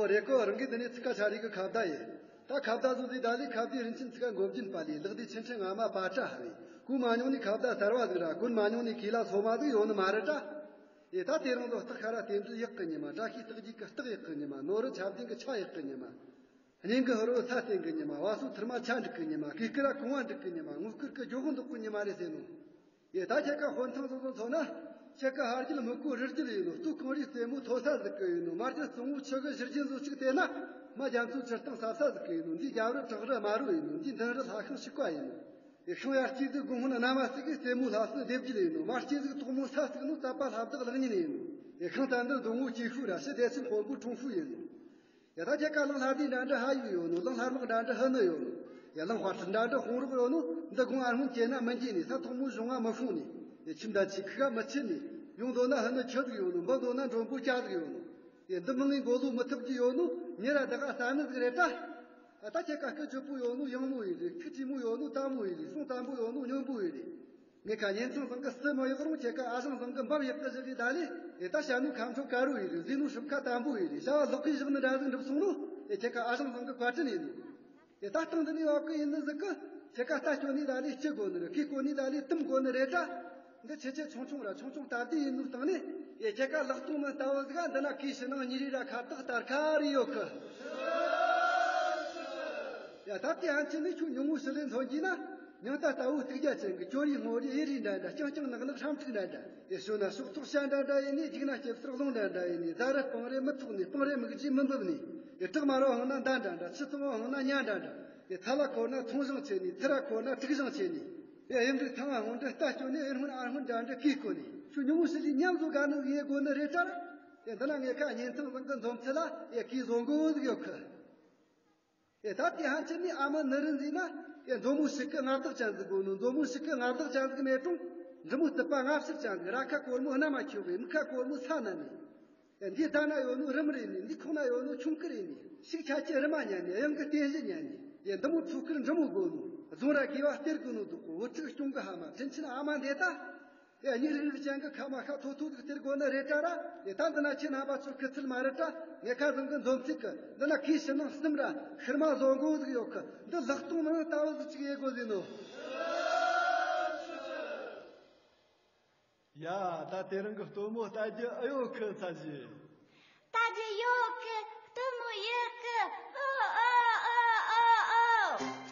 རེད་གོ། རང་གི་འདི་ནས་ཚིག་ཁ་ཤ་རིག་གི་ཁ་བརྡ་ཡིན། ད་ཁ་བརྡ་བཟོ་ཟིག་ད་ལས་ཁ་བརྡའི་རིན་ཆེན་ཚིག་ཁ་འགོ་རྒྱུན་པ་ལས་ལག་ལྡེ་ཆུ་ཕྲན་ང་མ་པ་ཏྲ་ཧ་རེད། གོ་མ་མྱོང་ནས་ཁ་བརྡ་གསར་བ་ཟིག་ར། གོ་མ་མྱོང་ནས་གོས་ལ་སོ་མ་ཟིག་ཡོད་ནི་མ་རེད་ད། ཨེ་ད་དེ་རིང་ལོ་སྟག་ཤ་ར་རྟེན་འབྲེལ་གཡག་གི་ཉི་མ། བཀྲ་ཤིས་རྟགས་བརྒྱད་ཀྱི་སྟག་གཡག་གི་ཉི་མ། ནོར་བུ་ཆ་ལྡན་གྱི་ཆ་གཡག་གི་ཉི་མ། གཉེན་གྱི་ཧུར་བུ་ས་སྟེང་གི་ཉི་མ། བ་སོའི་ཐུར་མ་ཆ་འགྲིག་གི་ཉི་མ། གོས་སྐུ་ར་གོང་བ་འགྲིག་གི་ཉི་མ། ངོ་སྐུར་གི་ཇོ་ཧོ་འདོག་གི་ཉི་མ་རེད་ཟེར་ནོ། ཡེ་ད་ཁྱེད་ཀ་དཔོན་ཐང་ཚོ་ཚོ་མཚོན་ན། ཁྱེད་ཀ་ཕ་རྒྱུད་མི་གོ་རི་རྒྱུད་ཡིན་ནོ། སྟོད་གངས་རིའི་རྩེ་མོ་མཐོ་ས་ཟིག་གི་ཡིན་ནོ། མ་རྒྱུད་གཙང་བོ་ཆུ་གི་བཞུར་རྒྱུན་བཟོ་གཅིག་བལྟས་ན། མ་རྒྱ་མཚོའི་ཆུ་གཏིང་ཟབ་ས་ཟིག་གི་ཡིན་ནོ། འདི་རྒྱབ་རི་བྲག་རི་དམར་རོ་ཡིན་ནོ། འདི་མདུན་རི་ལྷ་ཤིང་ཕྱུག་པ་ཡིན་ནོ། ཡེ་ཤིང་ཡར་སྐྱེས་ཟིག་དགུན་སྔོན་གནམ་མ་ཟིག་གི་རྩེ་མོའི་ལྷ་སའི་སྡེ་བརྒྱུད་ཡིན་ནོ། མར་སྐྱེས་ཟིག་དོག་མོ་ས་ཟིག་ནོ། རྩད་པ་ལྷ་བདག་གླང་ཉིན་ཡིན་ནོ། ཡེ་ཤིང་རྟ་འདི་འདོད་མོ་སྐྱེས་ཤུལ་ར། ཕྱི་སྡེ་ཚན་དཔོན་པོའི་ཁྲུང་ཧྥུ་ཡིན་ནོ། ཡ་ད་ཁྱེད་ཀ་གླང་ལྷ་ལྡེ་འདྲ་འདྲ་ཕ་ཡུལ་ཡོད་ནོ། གླང་ལྷ་རྨོག་འདྲ་འདྲ་ཕུ་ནུ་ཡོད་ནོ། ཡ་གླང་དཔའ་ཁྲིད་འདྲ་འདྲ་དཔུང་རོགས་ཡོད་ནོ། འདི་དགུང་ཨ་སྔོན་སྐྱེས་ན་མི་འགྱེས་ནི། ས་ཐོག་མོ་གཞུང་ང་མི་ཤོང་ནི། ཡ་ཁྱིམ་འདྲ་ཆེ་ཁུག་ག་མི་ཆེ་ནི། ཡོང་འདོད་ན་ཕུ་ནུ་ཁྱི་ཟིག་ཡོད་ནོ། འབུད་འདོད་ན་མགྲོན་པོ་སྐྱ་ཟིག་ཡོད་ནོ། ཡ་འདི་མི་ངན་མགོ་ལོག་མི་ཐུབ་རྒྱུ་ཡོད་ནོ། མྱི་ར་བདག་ག་ས་ནི་ཟིག་རེད་ད། ཨ་ད་ཁྱེད་ཀ་སྐུ་ཆོད་པོ་ཡོད་ནོ་ཡང་མོ་ཡིན་རེད། ཁུ་ཆེ་མོ་ཡོད་ནོ་དམ་མོ་ཡིན་རེད། སོང་དམ་པོ་ཡོད་ནོ་སྨྱོན་པོ་ཡིན་རེད། ངེད་ཀ་གཉེན་ཚང་ཚང་གི་སུ་མི་གཡོག་རུང་། ཁྱེད་ཀ་ཨ་ཞང་ཚང་གི་འབབ་ཡག་གི་བཞག་གི་ད་ལེ། ཨེ་ད་བྱ་ནོ་ཁ་མཆོག་དཀར་རོ་ཡིན་རེད། བཟས་ནོ་སྲུབས་ཁ་དམ་པོ་ཡིན་རེད། བྱ་བ་ལོག་གི་བཞག་ནི་འདྲ་ཟིག་འགྲུབ་སོང་ནོ། ཨེ་ཁྱེད་ཀ་ཨ་ཞང་ཚང་གི་བཀའ་དྲིན་ཡིན་ནོ། ཨེ་ད་སྟེང་འདི་ནས་བབ་གི་ཡིན་ནི་ཟིག་གི། ཁྱེད་ཀ་རྟ་སྐྱོ་ནི་ད་ལེ་ལྕི་དགོ་ནི་རེད། གོས་གོ་ནི་ད་ལེ་དུམ་དགོ་ནི་རེད་ད། འདི་ཆེ་ཆེ་ཆུང་ཆུང་ར་ཆུང་ཆུང་སྟབས་བདེ་ཡིན་ནོ་སྟེང་ནས། ཨེ་ཁྱེད་ཀ་ལག་སྟོང་ནི་ལྟ་བུ་ཟིག་ག་འདི་ན་གོས་ཕྱི་ནང་གཉིས་རེ་ར་ཁ་བཏགས་སྟར་ཁ་རེ་ཡོད་གི། ཡ་ད་དེ་ཧན་ཆི་ནི་ཁྱོད་ཉུང་ངུ་ཞི་ལས་མཚོན་གྱིས་ན། མྱང་ཏ་ལྟ་བུ་སྟུག་རྒྱ་ཅན་གྱི་ཅོ་རི་སྔོ་རི་གཡུ་རི་འདྲ་འདྲ། རྐྱང་རྐྱང་ནག་ནག་ཧྲམ་ཐིག་འདྲ་འདྲ། ཡེ་ཞོན་ན་ཕྱོགས་ཐོག་བྱ་འདྲ་འདྲ་ཡིན་ནི། རྒྱུག་ན་སྐྱིབས་སར་རླུང་འདྲ་འདྲ་ཡིན་ནི། རྫ་རི་སྤང་རེ་མི་ཐོགས་ནི། སྤང་རེ་མིག་རྗེས་མི་འབབ་ནི། ཡེ་བྲག་དམར་བ་འོང་ན་མདའ་འདྲ་འདྲ། ཆུ་ཚང་བ་འོང་ན་ཉ་འདྲ་འདྲ། ཡེ་ཐལ་བ་འཁོར་ན་ཚོང་བཟང་ཆེ་ནི། ཐི་ར་འཁོར་ན་དྲུག་བཟང་ཆེ་ནི། ཡེ་གཡུ་འབྲུག་ཐང་བ་སྔོན་འདྲ་རྟ་སྐྱོ་ནི། ཨེ་སྔོན་ཨ་སྔོན་འདྲ་འདྲ་གོས་གོ་ནི། ཁྱོད་ཉུང་ངུ་ཞི་ལི་མཉམ་བཟོ་དགའ་ནི་ཡེ་དགོ་ནི་རེད་དྲ། ཡེ་འདི་ན་ངེད་ཀ་གཉེན་ཚང་ཚང་གི་འཛོམས་ཚུལ་ལ། ཡེ་གོས་བཟོ་མགོ་ཟིག་ཡོད་གི། ཨེ་ད་དེ་ཧན་ཆི་ནི་ཨ་མ་ནི་རི་འཛིན་ན། ཨེ་མཛོ་མོ་ཞིག་གི་མངའ་བདག་ཅན་ཟིག་དགོས་ནོ། མཛོ་མོ་ཞིག་གི་མངའ་བདག་ཅན་ཟིག་མེད་རུང་། འབྲི་མོ་སྟུད་པ་ལྔ་བཅུ་ཅན་ཟིག། ར་ཁ་གོར་མོ་གནམ་མ་ཁྱོད་གི། མིག་ཁ་གོར་མོ་ས་ན་ནི། ཨེ་འདི་ད་ན་ཡོད་ནོ་རིམ་རེད་ནི། འདི་ཁོག་ན་ཡོད་ནོ་ཆུང་ཀི་རེད་ནི། ཤུགས་ཆ་ཁྱི་རི་མ་ཉན་ནི། གཡང་གི་རྟེན་གཞི་ཉན་ནི། ཨེ་འདི་མོ་ཚོ་ཁུར་འབྲི་མོ་དགོས་ནོ། རྫོང་ར་དགེ་བ་སྟེར་དགོས་ནོ་འདུག་གོ། བུ་ཕྲུག་སྐྱོང་གི་ཕ་མ། དྲིན་ཆེན་ཨ་མ་འདི་ད། ཡ། མྱིག་རིག་རིག་ཅན་གི་ཁ་མ་ཤ་མཐོ་མཐོ་ཟིག་སྟེར་དགོས་ནི་རེད་དྲ་ར། ཡ། ད་འདི་ན་ཁྱེད་རྣམ་པ་ཚོ་སྐུ་ཚེ་མ་རེད་དྲ། ངེད་ཀ་ཚང་གི་འཛོམས་ཚིག་གི་འདི་ན་གོས་ཕྱི་ནང་གསུམ་ར་ཤུར་མ་བཟོ་མགོ་ཟིག་ཡོད་གི། འདི་ལག་སྟོང་ནང་ལྟ་བུ་ཟིག་ཅིག་ཡེ་དགོས་ཟིན་ནོ། ཡ། ད་དེ་རིང་གི་སྟོན་མོ་ལྟ་རྒྱུ་ཨེ་ཡོད་གི་ཚ་ཞིག། ལྟ་རྒྱུ་ཡོད་གི། སྟོན་མོ་ཡོད་གི། ཨོ་ཨོ་ཨོ་ཨོ་ཨོ།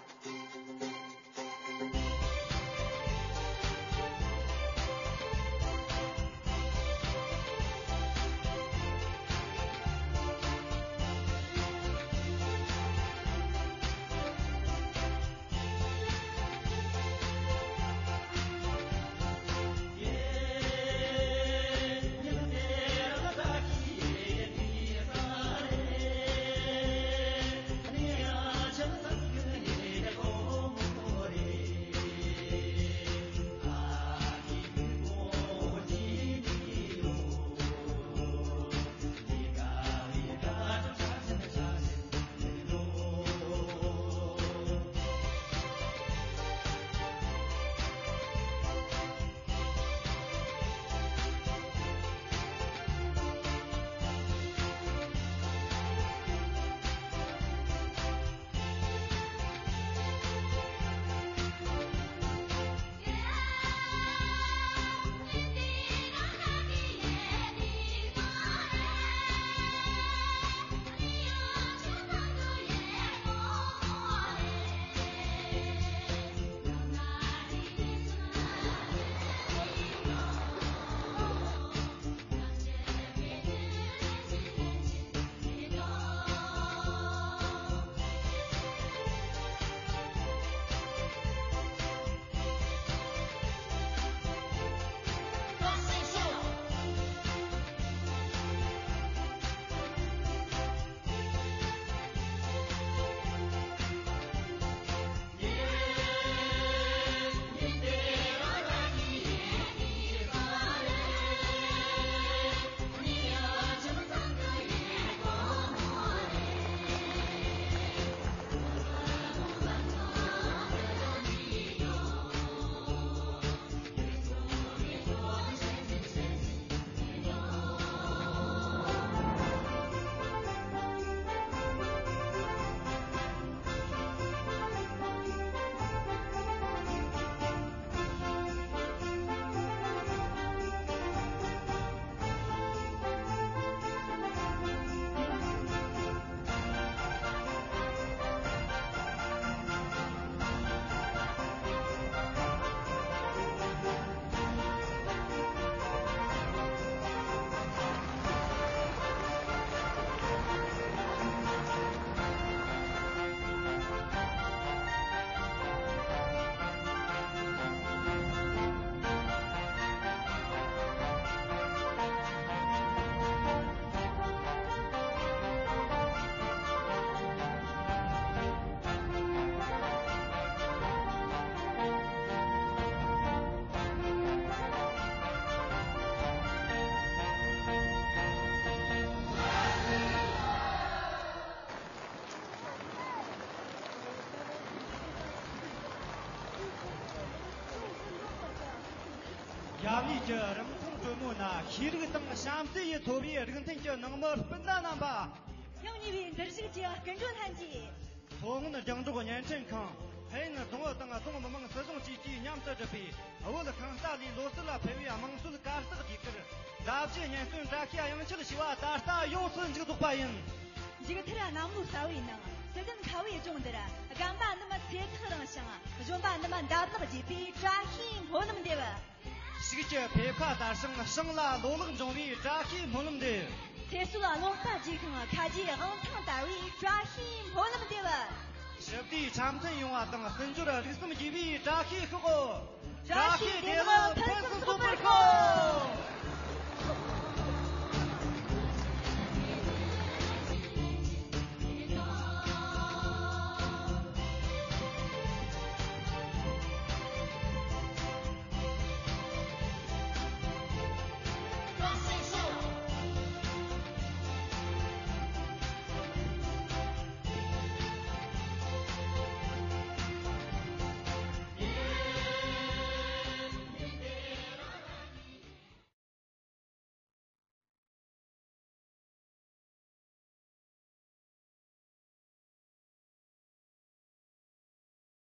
རྒྱ་མིའི་གི་རིང་ཐུང་གྲོ་མོ་ན་ཤེས་རིག་དང་བྱམས་བརྩེ་ཡི་ཐོབ་པའི་རིག་མཐུན་གྱི་ནང་མི་སྤུན་ཟླ་རྣམ་པ། ཡང་ཉེ་བའི་འདིར་བཞུགས་ཀྱི་སྐུ་མགྲོན་ལྷན་རྒྱས། མཚོ་སྔོན་རྒྱང་སྒྲོག་བརྙན་འཕྲིན་ཁང་། ཕན་ཡུན་རྫོང་ཨུ་དང་རྫོང་མི་དམངས་སྲིད་གཞུང་བཅས་ཀྱིས་མཉམ་དུ་བསྒྲུབས་པའི་བོད་ཁང་གསར་ལས་ལོ་གསར་ལ་ཕུལ་བའི་དམངས་སྲོལ་གར་སྟེགས་དེ་གར། མཛའ་བརྒྱུད་གཉེན་སྟོན་བཀྲ་ཤིས་དབྱངས་འཁྱུད་ཞེས་པ་ད་ལྟ་ཡོངས་སུ་མཇུག་རྫོགས་པ་ཡིན། མཇུག་མཐར་གནམ་ལོ་གསར་བའི་ནང་སྲིད་ལྡན་ཁ་བའི་ལྗོངས་འདིར། རྒན་པ་རྣམས་ཚེ་ཐག་རིང་ཞིང་། གཞོན་པ་རྣམས་འདབ་ལག་རྒྱས་པའི་བཀྲ་ཤིས་སྨོན་ལམ་འདེབས། ཕྱུགས་ཀྱི་ཕེབས་ཁ་དར་ཞིང་ཞིང་ལ་ལོ་ལེགས་འབྱུང་བའི་བཀྲ་ཤིས་སྨོན་ལམ་འདེབས། ཚེ་སྲོག་ལོག་པ་རྒྱས་ཤིང་ཁ་རྗེའི་དབང་ཐང་དར་བའི་བཀྲ་ཤིས་སྨོན་ལམ་འདེབས། ཞི་བདེའི་འཆམ་མཐུན་ཡོང་བ་དང་བརྩི་འཇོག་རིག་གསུམ་རྒྱས་པའི་བཀྲ་ཤིས་ཤོག།